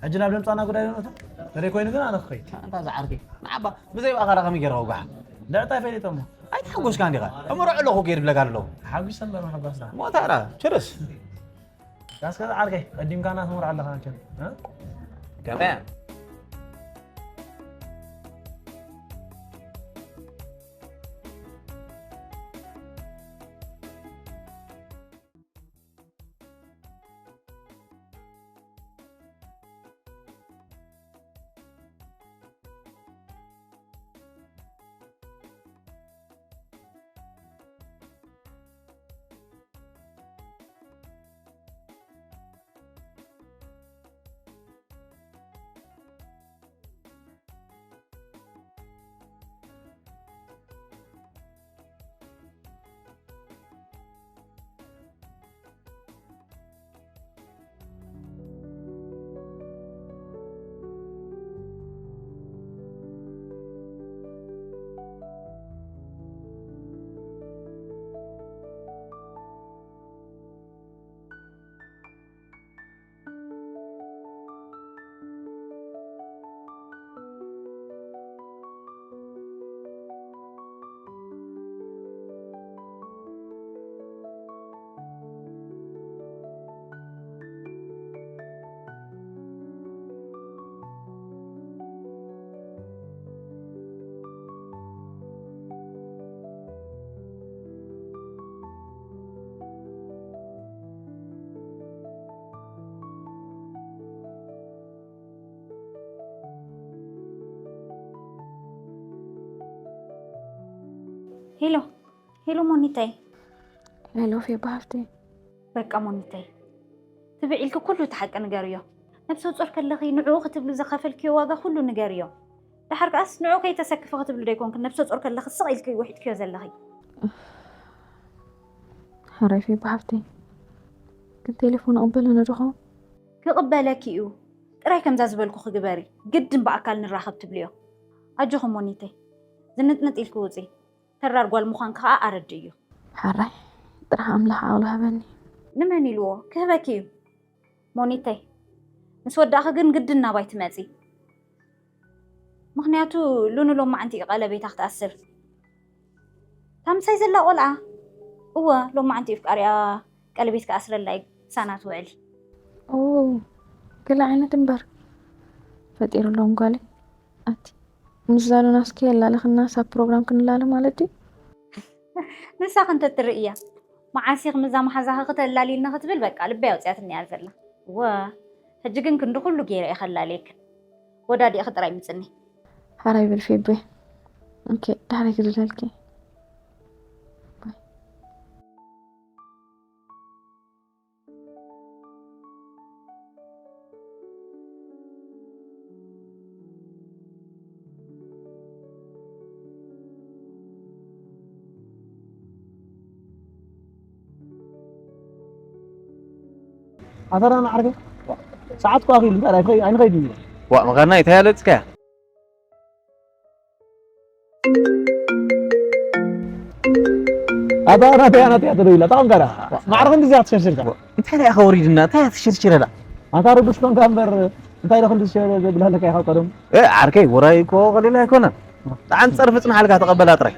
ሕጂ ናብ ለምጻና ጉዳይ ዶ ንእቶ? ተደይ ኮይኑ ግን ኣነ ክኸይድ። ኣንታ ዝዓርከይ፣ ንዓባ ብዘይ ብኣኻላ ከመይ ገይረ ከውግሓ? ልዕልታ ፈሊጦ እሞ። ኣይተሓጎስካን ዲኻ? እምሮ ኣለኹ ገይር ብለካ ኣለኹ። ሓጒሰ እምበር ምሕጓስ ደኣ። ሞታ ደኣ፣ ችርስ። እስከ ዝዓርከይ፣ ቀዲምካ እናትምርዖ ኣለኻ መቸም፣ እ? ከመይ? ሄሎ፣ ሄሎ ሞኒተይ። ሄሎ ፌባ ሃፍተይ። በቃ ሞኒተይ፣ ትብዒ ኢልኪ ኩሉ እቲ ሓቂ ንገርዮ። ነብሰ ጾር ከለኺ ንዕኡ ክትብሊ ዝኸፈልክዮ ዋጋ ኩሉ ንገርዮ። ደሓር ከኣስ ንዕኡ ከይተሰክፊ ክትብሊ ዶ ኣይኮንክን ነብሰ ጾር ከለኺ ስቕ ኢልኪ ውሒጥክዮ ዘለኺ? ሓራይ ፌባ ሓፍተይ፣ ግን ቴሌፎን እቕበለኒ ዶ ኸውን? ክቕበለኪ እዩ። ጥራይ ከምዛ ዝበልኩኺ ግበሪ። ግድን ብኣካል ንራኸብ ትብልዮ። ኣጆኺ ሞኒተይ፣ ዝንጥንጥ ኢልኪ ውፂ። ተራር ጓል ምዃንኪ ኸዓ ኣረድእዮ። ሓራይ፣ ጥራሕ ኣምላኽ ዓቕሉ ሃበኒ። ንመን ኢልዎ? ክህበኪ እዩ። ሞኒተይ፣ ምስ ወዳእኺ ግን ግድን ናባይ ትመጺ። ምኽንያቱ ሉኑ ሎማዓንቲ እዩ ቀለቤታ ክትኣስር። እታ ምሳይ ዘላ ቆልዓ፣ እወ፣ ሎማዓንቲ እዩ ፍቃሪኣ ቀለቤት ክኣስረላ እዩ ክሳና ትውዕል። ኦ፣ ገለ ዓይነት እምበር ፈጢሩሎም ጓለይ። ኣቲ፣ ምስ ዛሉናስ ከየላልኽናስ ኣብ ፕሮግራም ክንላለ ማለት ድዩ? ንሳኺ እንተትርእያ፣ መዓስ ኢኺ ምስዛ መሓዛኺ ክተላልይኒ ክትብል በቃ ልበይ ኣውጺኣትኒ እያ ዘላ። እወ፣ ሕጂ ግን ክንዲ ኩሉ ገይረ እየ ከላልየክን። ወዳዲእኺ ጥራይ ምጽኒ። ሓራይ በል ፌቦይ። ኦኬ፣ ዳሕረይ ክልለልኪ። ኣተራና ዓርከይ፣ ሰዓት እኮ ኣኺሉ፣ እንታይ ኣይንኸይድ እዩ። ዋ፣ መኻና እንታይ ያለጽካ? ኣታ ናተይ፣ ናተይ፣ ኣታ ደው ኢላ፣ ታውን ጋራ። ማዕረ ክንዲ እዚኣ ትሸርሽርካ። እንታይ ደኣ ኢኻ ወሪድና? እንታይ እያ ትሽርሽረላ? ኣታ ርጉስ ኮንካ እምበር፣ እንታይ ደኣ ክንዲ ዝሸረ ዘብልሃለካ ኢኻ ቀደም? እ፣ ዓርከይ፣ ወራይ እኮ ቀሊል ኣይኮነን። ጥዓን ጸርፊ ጽንሓልካ ተቐበላ ጥራይ።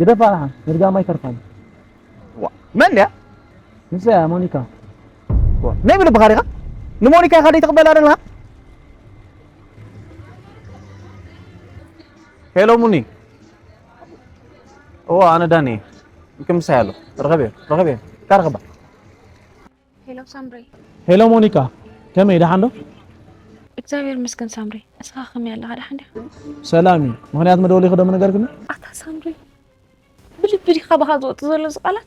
ግደፋ፣ መድጋም ኣይተርፋን። ዋ፣ መን ድያ? ንሳ እያ፣ ሞኒካ። ዋ፣ ናይ ብልብኻ ዲኻ? ንሞኒካ ኢኻ ደይ ትቕበላ ዘለኻ? ሄሎ፣ ሙኒ። እዋ፣ ኣነ ዳኒ። ክምሳይ ኣሎ። ረኸብዮ፣ ረኸብዮ። ካርኸባ። ሄሎ፣ ሳምሪ። ሄሎ፣ ሞኒካ። ከመይ፣ ደሓን ዶ? እግዚኣብሔር ይመስገን፣ ሳምሪ። ንስኻ ከመይ ኣለኻ? ደሓን ዲኻ? ሰላም እዩ። ምኽንያት መደወሊኺ ዶ ምነገርክኒ? ኣታ ሳምሪ፣ ብልቢ ዲኻ ባኻ ዝወጽእ ዘሎ እዚ ቃላት?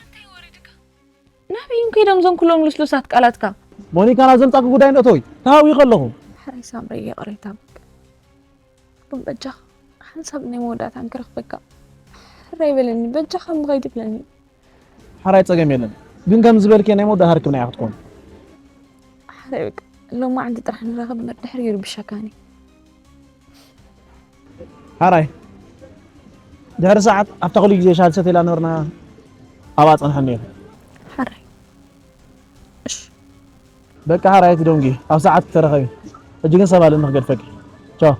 እንታይ ወሪድካ? ናበይ እዮም ከይዶም እዞም ኩሎም ልስሉሳት ቃላትካ? ሞኒካ፣ ናብ ዘምጻእኩ ጉዳይ እንዶ ተወይ። ተሃዊኸ ኣለኹ። ሕራይ ሳምሪ፣ ይቕሬታ በቃ። ግን በጃኻ ሓንሳብ ናይ መወዳእታን ክረኽበካ። ሕራይ በለኒ፣ በጃኻ እምቢ ከይትብለኒ። ሕራይ ጸገም የለን። ግን ከም ዝበልክዮ ናይ መወዳእታ ርክብና እያ ክትኮን። ሕራይ በቃ፣ ሎማዓንቲ ጥራሕ ንራኸብ እምበር ድሕሪ ይርብሸካኒ። ሓራይ፣ ድሕሪ ሰዓት ኣብታ ኩሉ ግዜ ሻሂ ሰትየላ ነበርና ኣብኣ ጸንሐኒ ነይሩ። ሓራይ፣ እሺ፣ በቃ ሓራይ ትደንጉ፣ ኣብ ሰዓት ክተረኸቢ። ሕጂ ግን ሰብ ኣለኒ ክገድፈኪ። ቻው።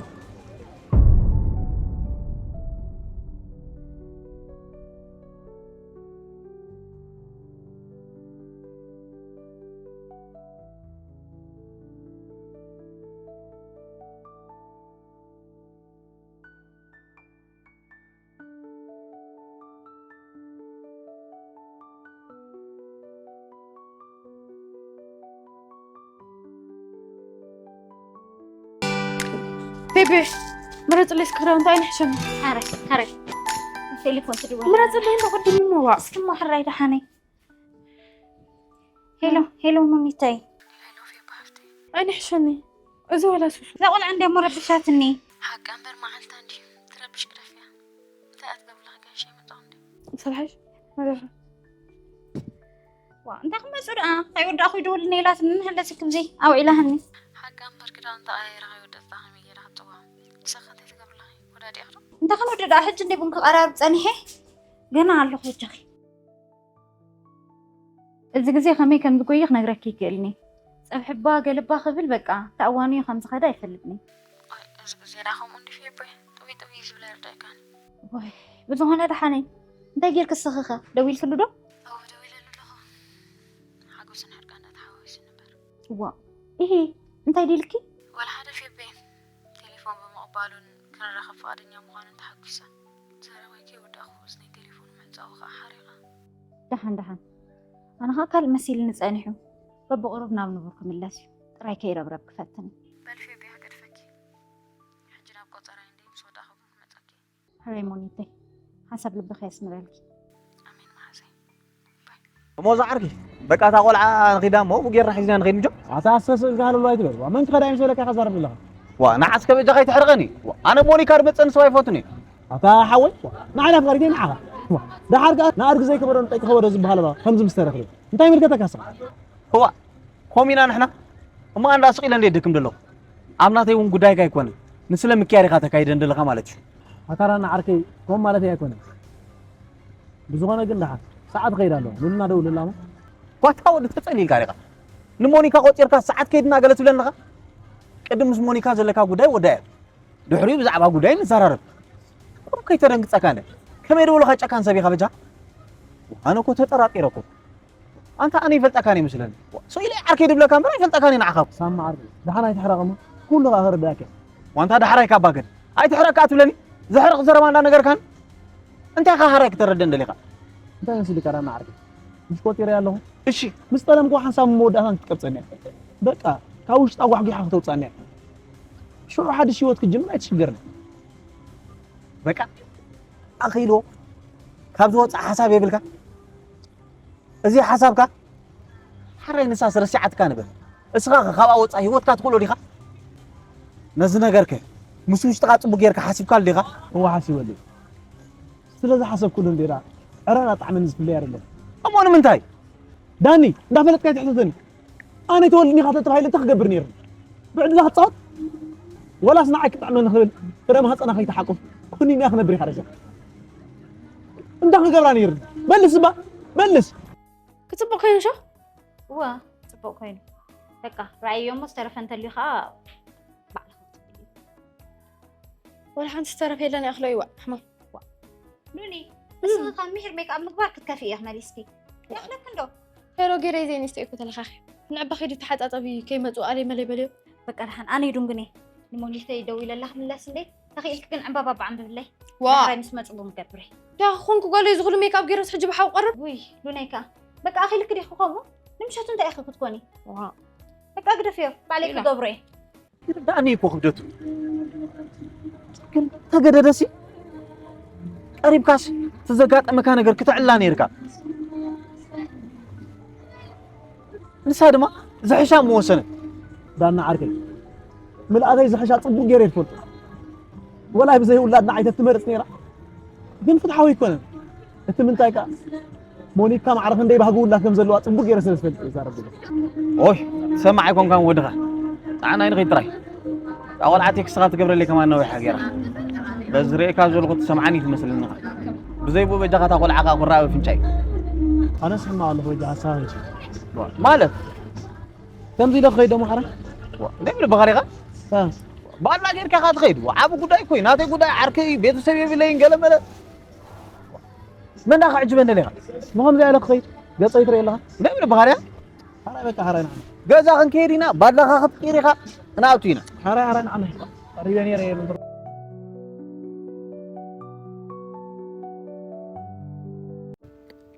ቤቢ፣ ምረፅለይ እስኪ ክዳውንቲ ኣይንሕሸኒ። ሓራይ፣ ሓራይ። ቴሌፎን ትድወል። ምረፅለይ እንዶ ቅድም እሞ ዋ። እስኪ እሞ ሕራይ ደሓነይ። ሄሎ፣ ሄሎ፣ ሙኒተይ። ሄሎ፣ ፌባ ሃፍተይ። ኣይንሕሸኒ። እዚ ዋላ ሱሱ። እዛ ቆልዓ እንድያ እሞ ረቢሻትኒ። ሓቃ እምበር መዓልታ እንድዩ ትረብሽ ግደፍያ። እንታይ ኣትገብላ ጋሽ ይመጣ እንዲ። ሰልሓሽ፣ መደረ። ዋ፣ እንታይ ክመፁ ደኣ? እንታይ ወዳእኹ ይደውል ነይላት ምን ህለሲ ክምዚ ኣውዒላህኒ። ሓቃ እምበር ክዳን ተቐያይራ ከይወደጥታ ከመይ ገይራ ክትፅዋ? ንስኻ እንታይ ትገብርላ? ወዳዲእኻ ዶ? እንታይ ክንወደ ደኣ? ሕጂ እንደ ቡን ክቐራርብ ጸኒሐ። ገና ኣለኹ በጃኺ። እዚ ግዜ ከመይ ከም ዝጎይ ክነግረኪ ይክእልኒ። ጸብሕባ ገለባ ክብል በቃ፣ ተኣዋንዮ ከም ዝኸዳ ኣይፈልጥኒ። ኣይ፣ እዚ ግዜ ደኣ ከምኡ እንዲ ፌቦይ፣ ጥውይ ጥውይ ዝብል ኣይርዳእካን። ወይ፣ ብዝኾነ ደሓነይ፣ እንታይ ጌርኪ እስኺ ኸ? ደዊልክሉ ዶ? እወ፣ ደዊለሉ ኣለኹ። ሓጎስን ሕርቃን እንዳተሓዋወሰ ነበር። ዋ፣ ኢሂ፣ እንታይ ዲልኪ? ወላ ሓደ ፌቤ፣ ቴሌፎን ብምቕባሉን ክንራኸብ ፍቓደኛ ምዃኑን ተሓጒሰ። ዘረባይ ከይወዳእኩ እዝነይ ቴሌፎኑ ምዕጻዉ ኸኣ ሓሪቓ። ደሓን፣ ደሓን። ኣነ ኸኣ ካልእ መሲልኒ ጸኒሑ። በብቕሩብ ናብ ንቡር ክምለስ እዩ። ጥራይ ከይረብረብ ክፈትን። በል ፌቤ፣ ክገድፈኪ። ሕጂ ናብ ቆጸራይ እንድየ ምስ ወዳእኹ ግን ክመጸኪ። ሕራይ ሞኒተይ፣ ሓንሳብ ልብኺ የስምረልኪ። ኣሜን መሓዘይ። እሞ እዛ ዓርኪ፣ በቃ እታ ቆልዓ ንኺዳ እሞ፣ ብኡ ጌርና ሒዝና ንኸይድ ምጆ። ኣታ ኣስተስእል ካህልሎ ኣይትበል። ዋ፣ መን ክኸዳ እዩ መሰለካ ኢኻ ዛረብ ዘለኻ? ዋ፣ ንዓስ ከበጃኻ ኣይትሕርቐኒ። ዋ፣ ኣነ ሞኒካ ድመጸኒ ሰብ ኣይፈቱን እየ። ኣታ ሓወይ፣ ዋ፣ ንዓና ኣፍቃሪት እየ ንዓኻ። ዋ፣ ደሓር ከኣ ንኣድጊ ዘይከበዶ ንጠቂ ከበዶ ዝበሃል ኣሎ፣ ከምዚ ምስ ተረኽበ። እንታይ ይምልከተካ ንስኻ? እዋ፣ ከምኡ ኢና ንሕና። እሞ ኣንዳ ስቕ ኢለ እንደ ደክም ደለኹ። ኣብ ናተይ እውን ጉዳይካ ኣይኮነን። ንስለ ምክያድ ኢኻ ተካይደን ደለኻ ማለት እዩ። ኣታ ዳና ዓርከይ፣ ከምኡ ማለተይ ኣይኮነን። ብዝኾነ ግን ደሓን፣ ሰዓት ይኸይድ ኣሎ። ሉልና ደውልላ እሞ። ኳታ ወዲ ተጸሊልካ ዲኻ? ንሞኒካ ቆጺርካ ሰዓት ከይድና ገለ ትብለኒ ኣለኻ? ቅድም ምስ ሞኒካ ዘለካ ጉዳይ ወዳዮ። ድሕሪኡ ብዛዕባ ጉዳይ ንዘራረብ። ቁሩብ ከይተደንግጸካ እንደ። ከመይ ደውልኻ ጨካን ሰብ ኢኻ በጃ? ኣነ እኮ ተጠራጢረ እኮ። ኣንታ ኣነ ይፈልጠካን እየ መስለኒ። ስቕ ኢለ ዓርከይ ድብለካ እምበር ኣይፈልጠካን እየ ንዓኻ እኮ። ሳማ ዓርከይ፣ ደሓን ኣይትሕረቕ እሞ፣ ኩሉ ኸኣ ክርዳእካ እየ። ዋንታ ዳሕራይ ካብ ባገድ ኣይትሕረቕ ከኣ ትብለኒ? ዘሕርቕ ዘረባ እንዳነገርካኒ? እንታይ ኢኻ ሃራይ ክተረደን ደሊኻ? እንታይ መስልካ ዳና ዓርከይ? ምሽ ቆጺረ ኣለኹ። እሺ። ምስ ጠለምኩ ሓንሳብ መወዳእታን ክትቀብጸኒ እያ። በቃ፣ ካብ ውሽጣ ጓሕጒሓ ክተውጻኒ እያ። ሽዑ ሓድሽ ህይወት ክትጅምር ኣይትሽገርኒ። በቃ፣ ኣኺልዎ። ካብ ዝወጽእ ሓሳብ የብልካ? እዚ ሓሳብካ ሓራይ ንሳስ ረሲዓትካ ንበል። እስኻ ኸ ካብኣ ወጻኢ ህይወትካ ትኽእሎ ዲኻ? ነዚ ነገርከ ምስ ውሽጥኻ ጽቡቕ ጌርካ ሓሲብካሉ ዲኻ? እወ ሓሲበሉ። ስለ ዝሓሰብኩሉ እንዴ ደኣ ዕረራ ጣዕመን ዝፍለይ ኣይደለን። እሞ ንምንታይ? ዳኒ፣ እንዳፈለጥካ ኣይትሕተተኒ። ኣነ ተወልድኒ ኢኻ ተተባሂለ እንታይ ክገብር ነይሩ? ብዕድላ ክጻወት? ወላስ ንዓይ ክጥዕመኒ ክብል ፍረ ማህጸና ከይተሓቁፍ ኩኒንያ ክነብር ኢኻ ረሲዕካ? እንታይ ክገብራ ነይሩ? መልስ እባ፣ መልስ። ክጽቡቕ ኮይኑ ሾ? እወ፣ ጽቡቕ ኮይኑ። በቃ፣ ረኣዮ እሞ ዝተረፈ እንተልዩ ኸኣ ባዕልኻ ክትብል እዩ። ወላ ሓንቲ ዝተረፈ የለን፣ ይኣኽሎ እዩ፣ ዋእ፣ ሕማም። ሉኒ፣ እም። እስኺ ካብ ምሒር ሜክኣፕ ምግባር ክትከፍኢ ኢኺ መሊስኪ። ይኣኽለኪ እንዶ? ሄሮ ገይረ ዘይንስተ እኮ ተለኻኺ። ንዕባ ኺዱ ተሓጻጸቢ ከይመጹ ኣለይ መለይ በልዮ። በቃ ደሓን፣ ኣነ ይዱንግን እየ። ንሞኒተይ ደዊለላ ክምለስ እንዴ? ተኽኢልኪ ግን ዕምባባ በዓንብብለይ። ዋ። ዳሕራይ ምስ መጹ ብምገብር እየ። ዳ ኾንኩ ጓለይ ዝኹሉ ሜክኣፕ ገይረስ ሕጂ ብሓው ቀርብ? ውይ፣ ሉናይ ከኣ። በቃ ኣኺልኪ ዲኺ ከምኡ? ንምሸቱ እንታይ ኢኺ ክትኮኒ? ዋ። በቃ ግደፍዮ፣ ባዕለይ ኢላ። ክገብሮ እየ። ይርዳእኒ እኮ ክብደቱ። ግን ተገደደሲ ቀሪብካስ እቲ ዘጋጠመካ ነገር ክትዕላ ነይርካ። ንሳ ድማ ዝሕሻ ምወሰነት። ዳና ዓርከይ፣ ምልኣተይ ዝሕሻ ጽቡቕ ገይረ ይፈልጦ። ወላ ብዘይ ውላድ ንዓይ ተትመርጽ ነይራ። ግን ፍትሓዊ ኣይኮነን። እቲ ምንታይ ከኣ ሞኒካ ማዕረ ክንደይ ባህጊ ውላድ ከም ዘለዋ ጽቡቕ ገይረ ስለ ዝፈልጥ እየ ዝዛረብ ዘለኹ። ኦይ፣ ትሰማዕ ኣይኮንካን ወድኻ። ጥዓና ንኸይድ ጥራይ። እታ ቆልዓ ቴክስት ከኣ ትገብረለይ ከማን ነዊሓ ገይራ። በዚ ርእየካ ዘለኹ ትሰምዓኒ ትመስለኒ ኢኻ። ብዘይ ብኡ በጃኻ እታ ቆልዓ ከኣ ክረኣ በፍንጫይ። ኣነ ስሕማ ኣለኹ በጃ ሓሳብ እንጂ። ማለት? ከምዚ ኢለ ክኸይድ ደሞ ሓራ? እንታይ ብልብኻ ዲኻ? ባላ ጌርካ ኢኻ ትኸይድ። ዓቢ ጉዳይ እኮ እዩ። ናተይ ጉዳይ ዓርከይ እዩ፣ ቤተሰብ የብለይን ገለ መለ። መን ዳኻ ዕጅበኒ ደሊኻ? ምኸምዚ ኢለ ክኸይድ ገጸይ ትርኢ ኣለኻ? እንታይ ብልብኻ ዲኻ? ሓራይ በቃ ሓራይ ንዓና። ገዛ ክንከይድ ኢና፣ ባላኻ ክትቅይር ኢኻ፣ ክንኣቱ ኢና። ሓራይ ሓራይ ንዓና። ቀሪበ ነይረ እየ ምንድሮ።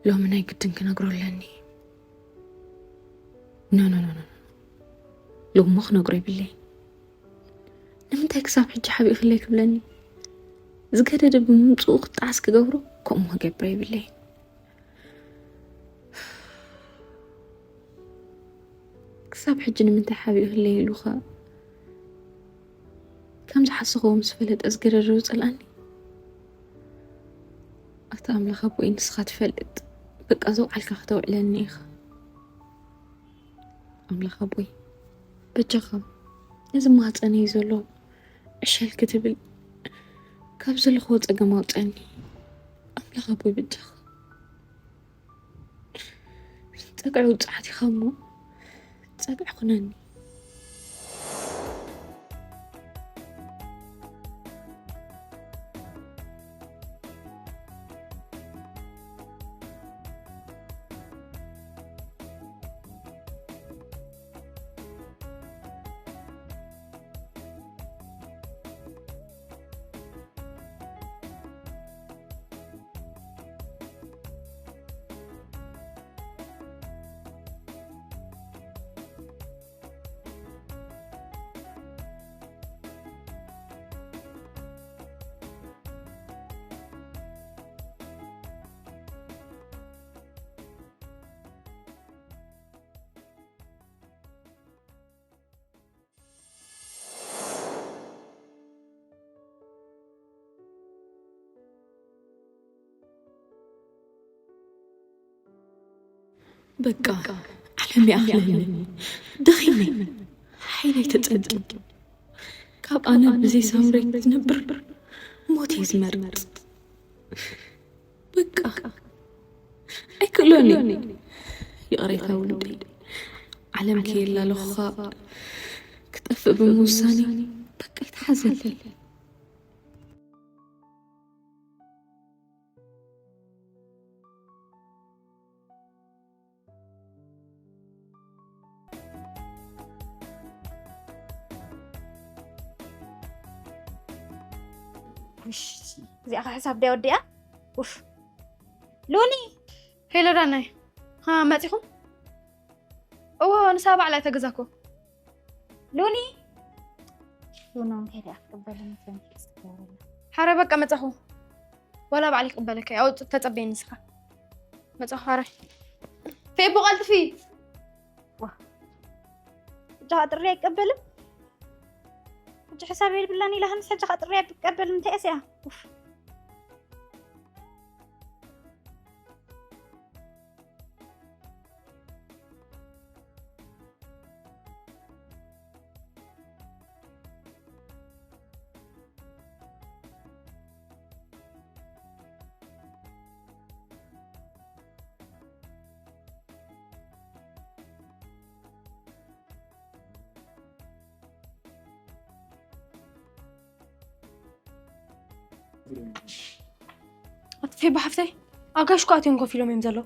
ሎሚ ናይ ግድን ክነግሮ ኣለኒ። ኖ ኖ ኖ ኖ ሎሞ ክነግሮ የብለይን። ንምንታይ ክሳብ ሕጂ ሓቢእክለይ ክብለኒ ዝገደደ ብምምፅኡ ክጣዓስ ክገብሮ ከምኡ ክገብር የብለይን። ክሳብ ሕጂ ንምንታይ ሓቢእክለይ ኢሉኸ ከም ዝሓሰኽዎ ምስ ፈለጠ ዝገደደ ዝፀልኣኒ ኣታ ኣምላኽ ኣቦይ ንስኻ ትፈልጥ በቃ ዘውዓልካ ክተውዕለኒ ኢኻ ኣምላኽ ኣቦይ በጃኻ ነዚ ማህፀነይ ዘሎ ዕሸል ክትብል ካብ ዘለኽዎ ፀገም ኣውፀኒ ኣምላኽ ኣቦይ በጃኻ ፀግዒ ውፅዓት ኢኻ እሞ ፀግዒ ኩነኒ። በቃ ዓለም ይኣኽለኒ ደኺመ ሓይለይ ተጸንቂ ካብ ኣነ ብዘይ ሳምረይ ክነብር ሞት እየ ዝመርጽ በቃ ኣይክእሎን እየ ይቕሬታ ውሉደይ ዓለም ከየላለኹኻ ክጠፍእ ብምውሳነይ በቃ ይትሓዘለይ እዚኣ ኸ ሕሳብ ድያ ወዲኣ? ኡፍ ሉኒ ሄሎ ዳናይ ኸ መፂኹም? እዎ ንሳ ባዕላ እታ ገዛ እኮ ሉኒ ሉኖም ከይዳ ክትቅበለኒ ፈንኪ ክትገብረላ ሓረ በቃ መፃኹ ዋላ ባዕሊ ክቅበለካ እዩ ኣውፅ ተፀበየኒ ንስኻ መፃኹ ሓረ ፌቦ ቀልጥፊ ዋ እጃኻ ጥሪ ኣይቀበልን ሕጂ ሕሳብ የብላን ኢላ ሃንስ ሕጂኻ ጥሪ ኣይቀበልን እንታይ እያ ኣቲ ፌባ ሓፍተይ ኣብ ጋሽ ኮፍ ኢሎም እዮም ዘለዉ።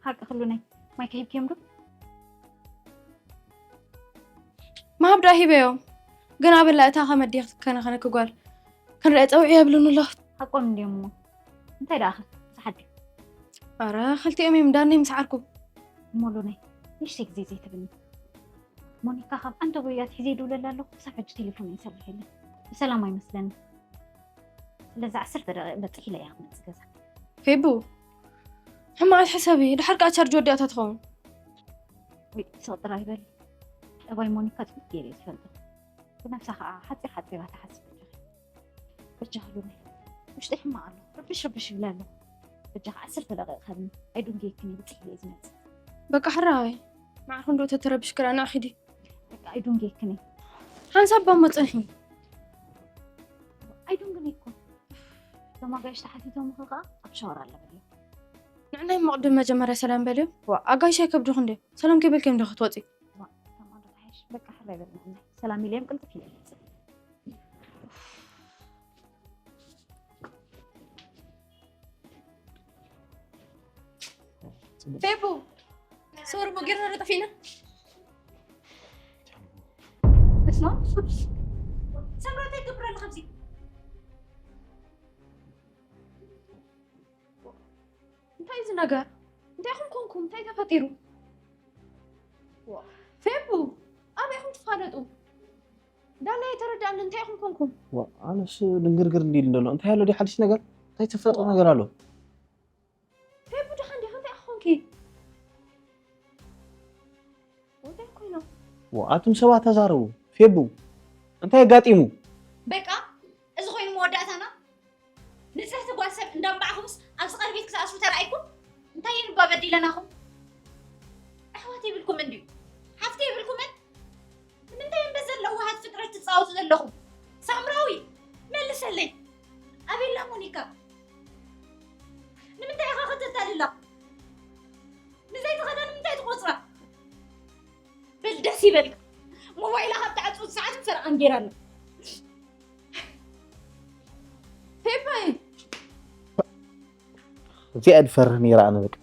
ሓቂ ክሉ ናይ ማይ ከሂብክዮም ዶ? ምሃብ ደኣ ሂበዮም ግን ኣበላ እታ ከመዲ ክትከናኸነኪ ጓል ክንርአ ፀውዒ የብሉን ኣሎ። ሓቆም እንድዮም እሞ እንታይ ደኣ ዝሓድር? ኣረ ክልቲኦም እዮም ዳነይ ምስ ዓርኩ። እሞ ሉናይ ንእሽተይ ግዜ ዘይትብኒ? ሞኒካ ካብ ኣንተ ጎያ ኣትሒዘ ይድውለላ ኣለኹ ክሳብ ሕጂ ቴሌፎን ኣይሰርሕ የለን። ብሰላም ኣይመስለኒ። ስለዚ ዓሰርተ ደቂቕ በፂሕ ኢለ እየ ክመፅእ ገዛ። ፌቡ ሕማቕ ኣይትሕሰቢ፣ ድሓር ከኣ ቻርጅ ወዲኣታ ትኸውን። ውይ ስቕ ጥራይ በሊ። ጠባይ ሞኒካ ፅቡቕ ገይረ እየ ዝፈልጦ። ብነብሳ ከዓ ሓፂር ሓፂር እያ ትሓስብ በጃኺ። በጃኺ ሉናይ ውሽጠይ ሕማቕ ኣሎ። ርብሽ ርብሽ ይብል ኣሎ። በጃኺ ዓሰርተ ደቂቕ ሃብኒ። ኣይዱንጌክን እየ ብፅሕ ኢለ እየ ዝመፅእ። በቃ ሕራይ መዓር ክንድኡ ተተረቢሽኪ ደኣ ንዕ ኪዲ። በቃ ኣይዱንጌክን እየ። ሓንሳብ ባሞ ፅንሒ። ኣይዱንግን እየ እኮ። እቶም ኣጋይሽ ተሓቲቶምኺ ከዓ ኣብ ሻወር ኣለ በልዮም። ናይ መቕድም መጀመርያ ሰላም በልዮም። ዋ ኣጋይሽ ኣይከብድኹም ድዮም? ሰላም ከይበልክዮም ዶ ክትወፂ? ዋ፣ እቶም ኣዶ ተሓይሽ፣ በቃ ሕራይ በልና። ሰላም ኢለዮም ቅልጥፍ ኢለ። ፌቡ፣ ሶሪ፣ ሞጌርና ዶ ጠፊእና? እስማ፣ ሰምራ እንታይ ትገብር ኣለኻ ኣብዚ? እንታይ እዚ ነገር? እንታይ ኢኹም ኮንኩም? እንታይ ተፈጢሩ? ዋ፣ ፌቡ፣ ኣበይ ኢኹም ትፋለጡ? ዳና የተረዳን እንታይ ኢኹም ኮንኩም? ዋ፣ ኣነስ ድንግርግር እንዲል እንደሎ። እንታይ ኣሎ ድዩ ሓድሽ ነገር? እንታይ ተፈጥሮ ነገር ኣሎ? ፌቡ፣ ደሓን ዲኻ? እንታይ ኢኻ ኮንኪ? እንታይ ኮይና? ዋ፣ ኣቱም ሰባት ተዛረቡ። ፌቡ፣ እንታይ ኣጋጢሙ? በቃ፣ እዚ ኮይኑ መወዳእታና? ንጽህቲ ጓል ሰብ እንዳንባዕኹምስ ኣብዚ ቀርቤት ክትኣስሩ ተራእይኩም? እንታይ እየን እባ በዲለናኹም? ኣሕዋት የብልኩምን ድዩ? ሓፍቲ የብልኩምን? ንምንታይ እየን በዘን ለዋሃት ፍጥረት ትጻወቱ ዘለኹም? ሳምራዊ፣ መልሰለይ። ኣቤላ ሞኒካ፣ ንምንታይ ኢኻ ከተታልላ? ንዘይትኸዳ ንምንታይ ትቆጽራ? በል ደስ ይበልካ። ሞባይላ ካብ ተዓጽወት ሰዓትን ፈረቓን ጌራ ኣላ። ፌባይ። እዚኣ ድፈርህ ነይራ ኣነ በቃ።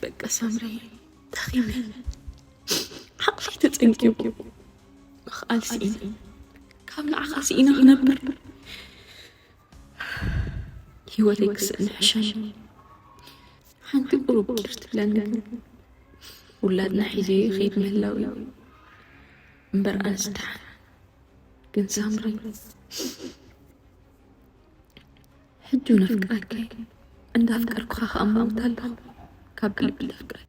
በቃ ሳምሪ፣ ደኺመ፣ ዓቕለይ ተጸንቂቑ፣ ምኽኣል ስኢነ፣ ካብ ንዓኻ ስኢነ ክነብር፣ ህይወተይ ክስእን ሕሸኒ። ሓንቲ ቁሩብ ቂር ትብለኒ ግን፣ ውላድና ሒዘዮ ይኸይድ ምህላው እዩ እምበር፣ ኣነስ ደሓን። ግን ሳምሪ፣ ሕጂ እውን ኣፍቅረካ እየ። እንዳፍቀርኩኻ ከኣ እመውት ኣለኹ። ካብ ልቢ እንዳፍቅረካ።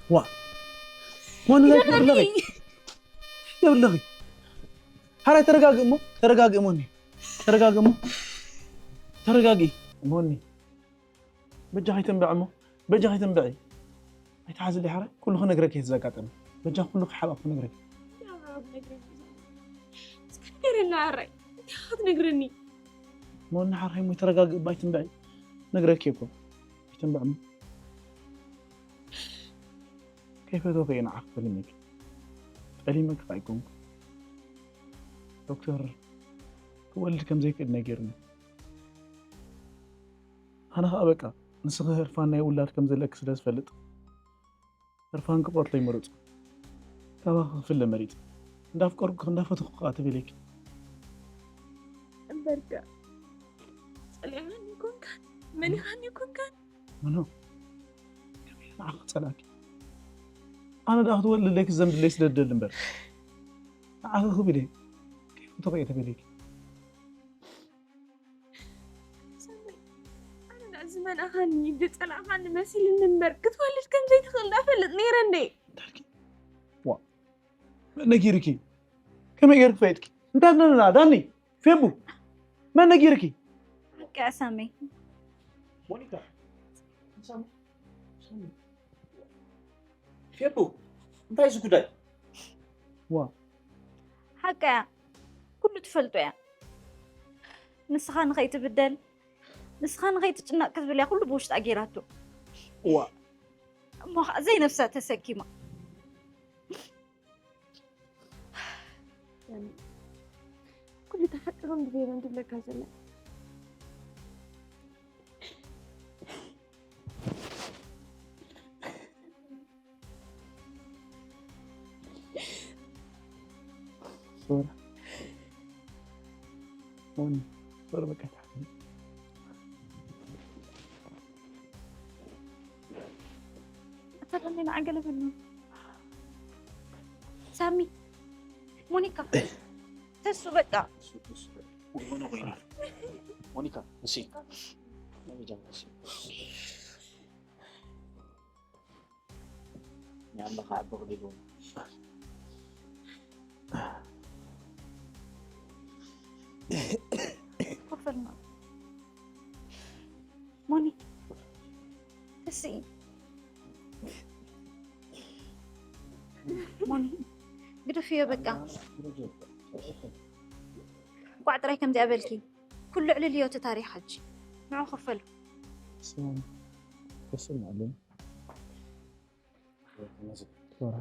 ዋ፣ ሞኒ፣ የብለኺ። የብለኺ። ሓራይ ተረጋግእ እሞ፣ ተረጋግእ ሞኒ። ተረጋግእ እሞ። ተረጋግእ ሞኒ። በጃኺ ትንብዕ እሞ፣ በጃኺ ትንብዒ። ኣይትሓዝሊ ሓራይ፣ ኩሉ ክነግረኪ እዩ ዘጋጠመ። በጃ ኩሉ ክሓባእ ክነግረኪ። እስከ ንገረና ሓራይ፣ እንታይ ክትነግረኒ? ሞኒ ሓራይ እሞ ተረጋግእ እባ ኣይትንብዒ። ነግረኪ እኮ። ኣይትንብዕ እሞ። ከይፈተውኩ እየ ንዓኺ ፈሊመኪ። ጠሊመኪ ከኣ ኣይኮንኩ። ዶክተር ክወልድ ከም ዘይክእል ነጊሩኒ። ኣነ ኸኣ በቃ ንስኺ ህርፋን ናይ ውላድ ከም ዘለኪ ስለ ዝፈልጥ ህርፋን ክቆርሎ ይመረጽኩ። ካባኺ ክፍለ መሪጽ። እንዳፍቀርኩ እንዳፈተኹ ከኣ ተበለኪ። እምበርከ ጸሊኣኒ ኮንካ መኒኻኒ ኮንካ ምኖ ንዓኺ ክጸላእኪ። ኣነ ደኣ ክትወልድ ለኪ ዘንብለይ ስለ ደሊ እምበር ንዓኺ ክብል እየ ከይፈተኹ እየ ተበለኪ። ሰናይ፣ ኣነ ደኣ ዝመንኣኻኒ ዝጸላእኻኒ መሲልኒ እምበር ክትወልድ ከም ዘይትኽእል ደኣ ፈልጥ ነይረ እንዴ? ዋ መን ነጊርኪ? ከመይ ገይርኪ ፈይጥኪ? እንዳነና ዳኒ ፌቡ መን ነጊርኪ? ሓቂ እያ ሳሚ። ሞኒካ ሳሚ ሳሚ ፌቡ እንታይ እዚ ጉዳይ? ዋ ሓቂ እያ። ኩሉ ትፈልጦ እያ። ንስኻ ንኸይትብደል ንስኻ ንኸይትጭነቕ ክትብል እያ ኩሉ ብውሽጣ ገይራቶ። ዋ እሞ ኸዓ ዘይነፍሳ ተሰኪማ። ኩሉ ተሓቂሮም ድቤሮም ትብለካ ዘላ ሶራ ሞኒ ሶራ በቃ ትሓፍሪ። እተረኒ ንዓገለ በሉ ሳሚ ሞኒካ ተሱ በቃ ሞኒካ እሺ ንኣምላኽ ዓቢ ክሊሉ ኮፈልና ሞኒ ተስኢ ሞኒ ግደፍዮ በቃ እንኳዕ ጥራይ ከምዚኣ በልኪ ኩሉ ዕልልዮ እቲ ታሪኽ ሕጂ ንዑ ክፈሉ ስማም ተሰማዕልን ሶራ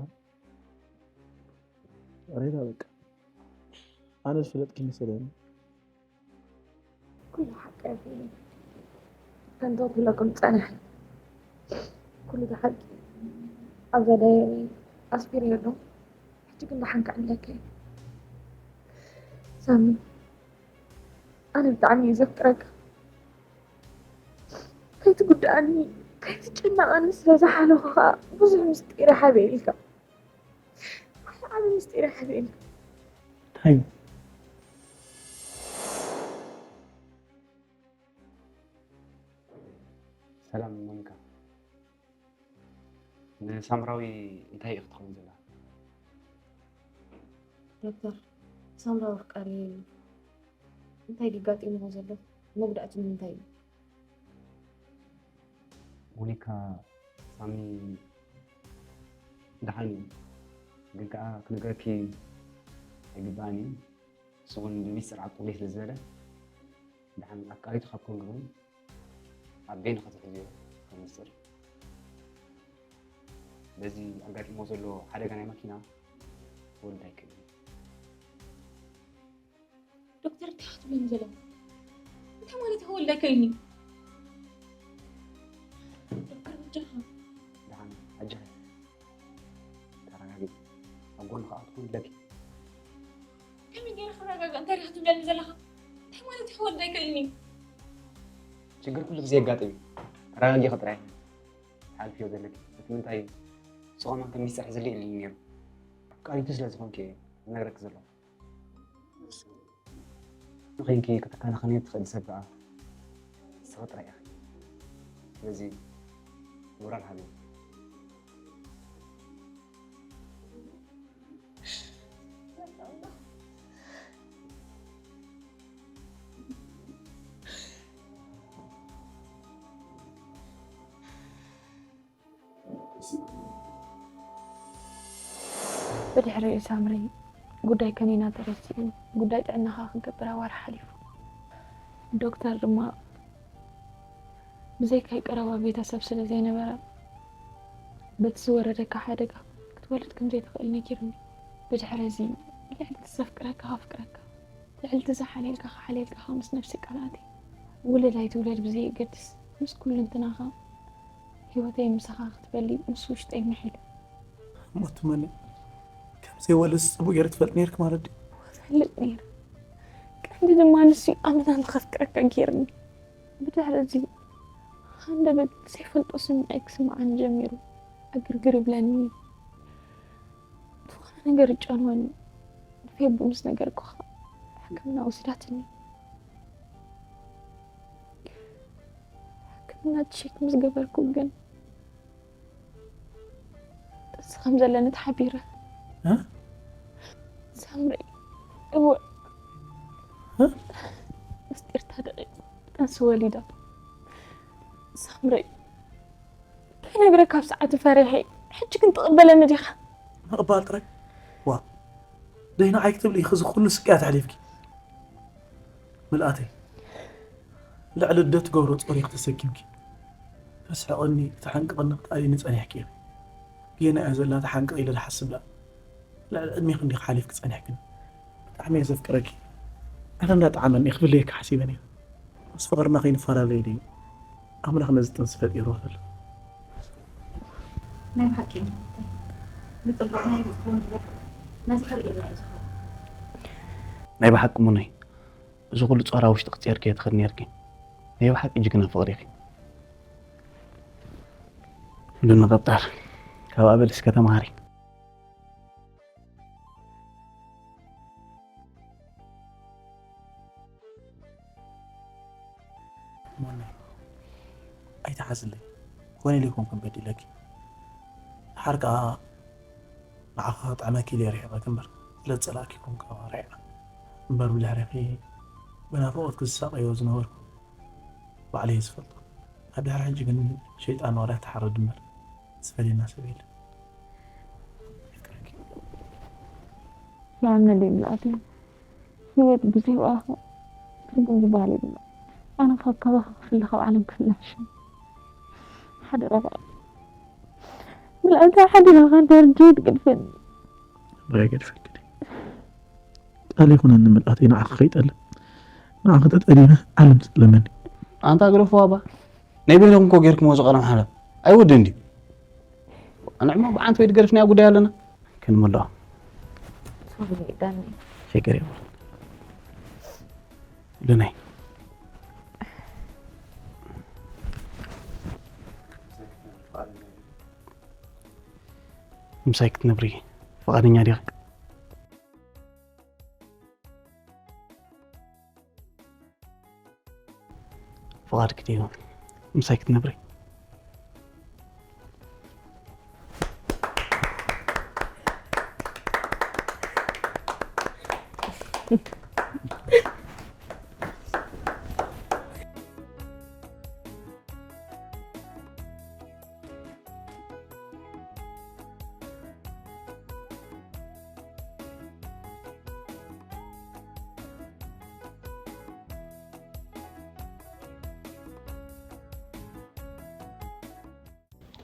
ሬዳ በቃ ኣነ ዝፈለጥኪ መሰለኒ ኩሉ ሓቂ ኣይኮነን ከምቶም ኩለኩም ጸናሒ ኩሉ ተሓቂ ኣብዛ ዳየሪ ኣስፊር የሎ ሕጂ ግን ደሓን ክዕለከ ሳሚ ኣነ ብጣዕሚ እዩ ዘፍቅረካ ከይትጉድኣኒ ከይትጨነቐኒ ስለ ዝሓለኹ ከዓ ብዙሕ ምስጢር ሓበ ኢልካ ሓደ ዓቢ ምስጢር ሓበ ኢልካ እንታይ ሰላም ሞኒካ ንሳምራዊ እንታይ እዩ ክትኸውን ዘላ ዶክተር ሳምራዊ ኣፍቃሪ እንታይ ድዩ ኣጋጢምዎ ዘሎ መጉዳእቱ ንምንታይ እዩ ሞኒካ ሳሚ ደሓን እዩ ግን ከዓ ክነግረኪ ኣይግባኣን እዩ ንሱ እውን ብሚስጥር ዓቂቡለይ ስለ ዝበለ ደሓን ኣፍቃሪቱ ካብ ኮንኪ እውን ኣብ በይንኺ ትሕዝዮ ከም ሚስጥር በዚ ኣጋጢምዎ ዘሎ ሓደጋ ናይ ማኪና ክወልድ ኣይክእልን እዩ ዶክተር እንታይ ክትብለኒ ዘለኻ እንታይ ማለት ክወልድ ኣይክእልን እዩ ዶክተር በጃኻ ደሓን ኣጆኺ ተረጋጊ ኣብ ጎንኺ ከዓ ትኹን ኣለኪ ከመይ ገይረ ክረጋጋእ እንታይ ዲኻ ትብለኒ ዘለኻ እንታይ ማለት ክወልድ ኣይክእልን እዩ ችግር ኩሉ ግዜ የጋጥም እዩ ተረጋጊኺ ጥራይ ሓልፍዮ ዘለኪ እቲ ምንታይ ንሱ ከማን ከም ሚስጥር ሕዝለይ ኢሉኒ ነይሩ ኣፍቃሪቱ ስለ ዝኾንኪ እየ ዝነግረኪ ዘለኹ ንኸይንኪ ክትከናኸኒ ትኽእል ሰብ ከዓ ንስኺ ጥራይ ኢኺ ስለዚ ሞራል ሃብዮ ብድሕሪኡ ሳምሪ ጉዳይ ከኒና ተረሲዑ ጉዳይ ጥዕናኻ ክንገብር ኣዋርሕ ሓሊፉ። ዶክተር ድማ ብዘይካይ ቀረባ ቤተሰብ ስለ ዘይነበረ በቲ ዝወረደካ ሓደጋ ክትወልድ ከም ዘይትኽእል ነጊሩኒ። ብድሕሪ እዚ ልዕሊ እቲ ዘፍቅረካ ከፍቅረካ፣ ልዕሊ እቲ ዝሓልየልካ ክሓልየልካ ምስ ነብሰይ ቃል ኣትየ። ውለድ ኣይትውለድ ብዘየገድስ ምስ ኩሉ እንትናኻ ህይወተይ ምሳኻ ክትበሊ ምስ ውሽጠይ ምሒሉ። እሞ ትመኒ ከም ዘይወልድ ጽቡቕ ገይሩ ትፈልጥ ነይርክ ማለት ድዩ? ፈልጥ ነይረ። ቀንዲ ድማ ንሱ ኣመታት ከፍቅረካ ገይርኒ። ብድሕሪ እዚ ሃንደበት ዘይፈልጦ ስምዒት ክስምዓኒ ጀሚሩ። ዕግርግር ይብለኒ። ዝኾነ ነገር ይጨንወኒ። ንፌቡ ምስ ነገርኩኻ ሕክምና ወሲዳትኒ። ሕክምና ቼክ ምስ ገበርኩ ግን ጥንሲ ከም ዘለኒ ተሓቢረ። እ? ሳምሪ፣ እወ። እ? ምስጢር ታደቒ ጥንሲ ወሊዳ። ሳምሪ፣ ከይነግረካ ኣብ ሰዓት ፈሪሐ። ሕጂ ግን ትቕበለኒ ዲኻ? ምቕባል ጥራይ? ዋ፣ ደይ ንዓይ ክትብሊ ኢኺ እዚ ኩሉ ስቅያት ኣሕሊፍኪ? ምልኣተይ፣ ልዕሊ ኣደ ትገብሮ ጾር ኢኺ ተሰኪምኪ። ተስሕቕኒ፣ ተሓንቅቕኒ ክትኣልይኒ ጸኒሕኪ ኢኺ። ጌና እያ ዘላ እታ ሓንቅቕ ኢለ ዝሓስብ ደኣ። ልዕሊ ዕድሜኺ እንዲኺ ሓሊፍኪ ጸኒሕክኒ። ብጣዕሚ እየ ዘፍቅረኪ። ኣነ እንዳጠዓመኒ ክፍለየኪ ሓሲበ ነይረ። ምስ ፍቕርና ከይንፈላለዩ ድዩ ኣምላኽ ነዚ ጥንሲ ፈጢርዎ ዘሎ? ናይ ብሓቂ ንጽቡቕ ናይ ርእስኹም ዝበል ነዚ ክርኢ ኢለ እየ ዝኾነ። ናይ ብሓቂ ሙነይ፣ እዚ ኩሉ ጾር ኣብ ውሽጥኺ ጸይርክዮ ትኸዲ ነይርኪ። ናይ ብሓቂ ጅግና ፍቕሪ ኢኺ። ኩሉ ንቐብጣር ካብ ኣበል እስከ ተምሃሪ። ሞኒ፣ ኣይትሓዝለይ። ኮነ ኢለ ኣይኮንኩን በዲለኪ። ድሓር ከኣ ንዓኻ ክጥዕመኪ ኢለ ርሒቐኪ እምበር፣ ስለ ዝጸላእኪ ኣይኮንኩን ርሒቐ። እምበር ብድሕሬኺ ብናፍቖት ክሳቐዮ ዝነበርኩ ባዕለይ እየ ዝፈልጦ። ኣብ ድሕሪ ሕጂ ግን ሸይጣን ዋላ ትሓርድ እምበር ዝፈልየና ሰብ የለን። የፍቅረኪ። ንዓና ደይ ምልኣተይ ህይወት ብዘይ ብኣኻ ትርጉም ዝበሃል የብላ። ኣነ ካብ ካባኻ ክፍለ ካብ ዓለም ክፍለ ሕሸ። ሓደራኻ ምልኣተይ ሓደራኻ ደርጀ ትገድፈኒ። እምበር ኣይገድፈኪ። ቃል ይኹነኒ ምልኣተይ ንዓኺ ከይጠልም። ንዓኺ ተጠሊመ ዓለም ትጥለመኒ። ኣንታ ግደፎ ኣባ። ናይ በይንኹም እኮ ጌርኩምዎ እዚ ቀደም ሓለፍ። ኣይወድን ድዩ? ኣንዕሞ ብዓንት ወይ ድገርፍ ናይ ጉዳይ ኣለና። ክንምልኦ። ሶሪ ዳኒ። ሽግር የብሉን። ሉናይ። ምሳይ ክትነብሪ ፍቓደኛ ዲኺ? ፍቓድኪ ድዩ ምሳይ ክትነብሪ?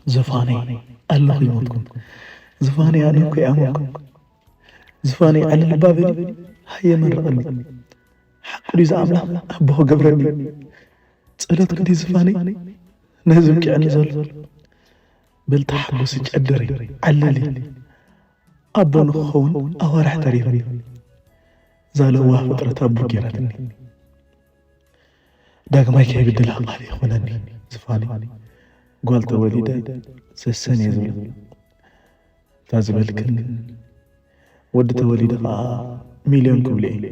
ዝፋነይ ኣለኹ ይሞትኩም። ዝፋነይ ኣነ እኮ ይኣመኩም። ዝፋነይ ኣነ ልባ በሊ ሃየ መርቐኒ። ሓቂ ድዩ ዝኣምላኽ ኣቦ ክገብረኒ? ጸሎትኪ ድዩ ዝፋነይ ነዚ ብቂዕኒ ዘሎ? በል ተሓጎሲ ጨደረይ ዓለሊ። ኣቦ ንኽኸውን ኣዋርሕ ተሪፈኒ። እዛ ለዋህ ፍጥረት ኣቦ ጌራትኒ። ዳግማይ ከይብድላ ቃል ይኹነኒ ዝፋኒ። ጓል ተወሊደ ሰሰን እየ ዝብሎ። እታ ዝበልክን ወዲ ተወሊደ ኸዓ ሚልዮን ክብሎ እየ።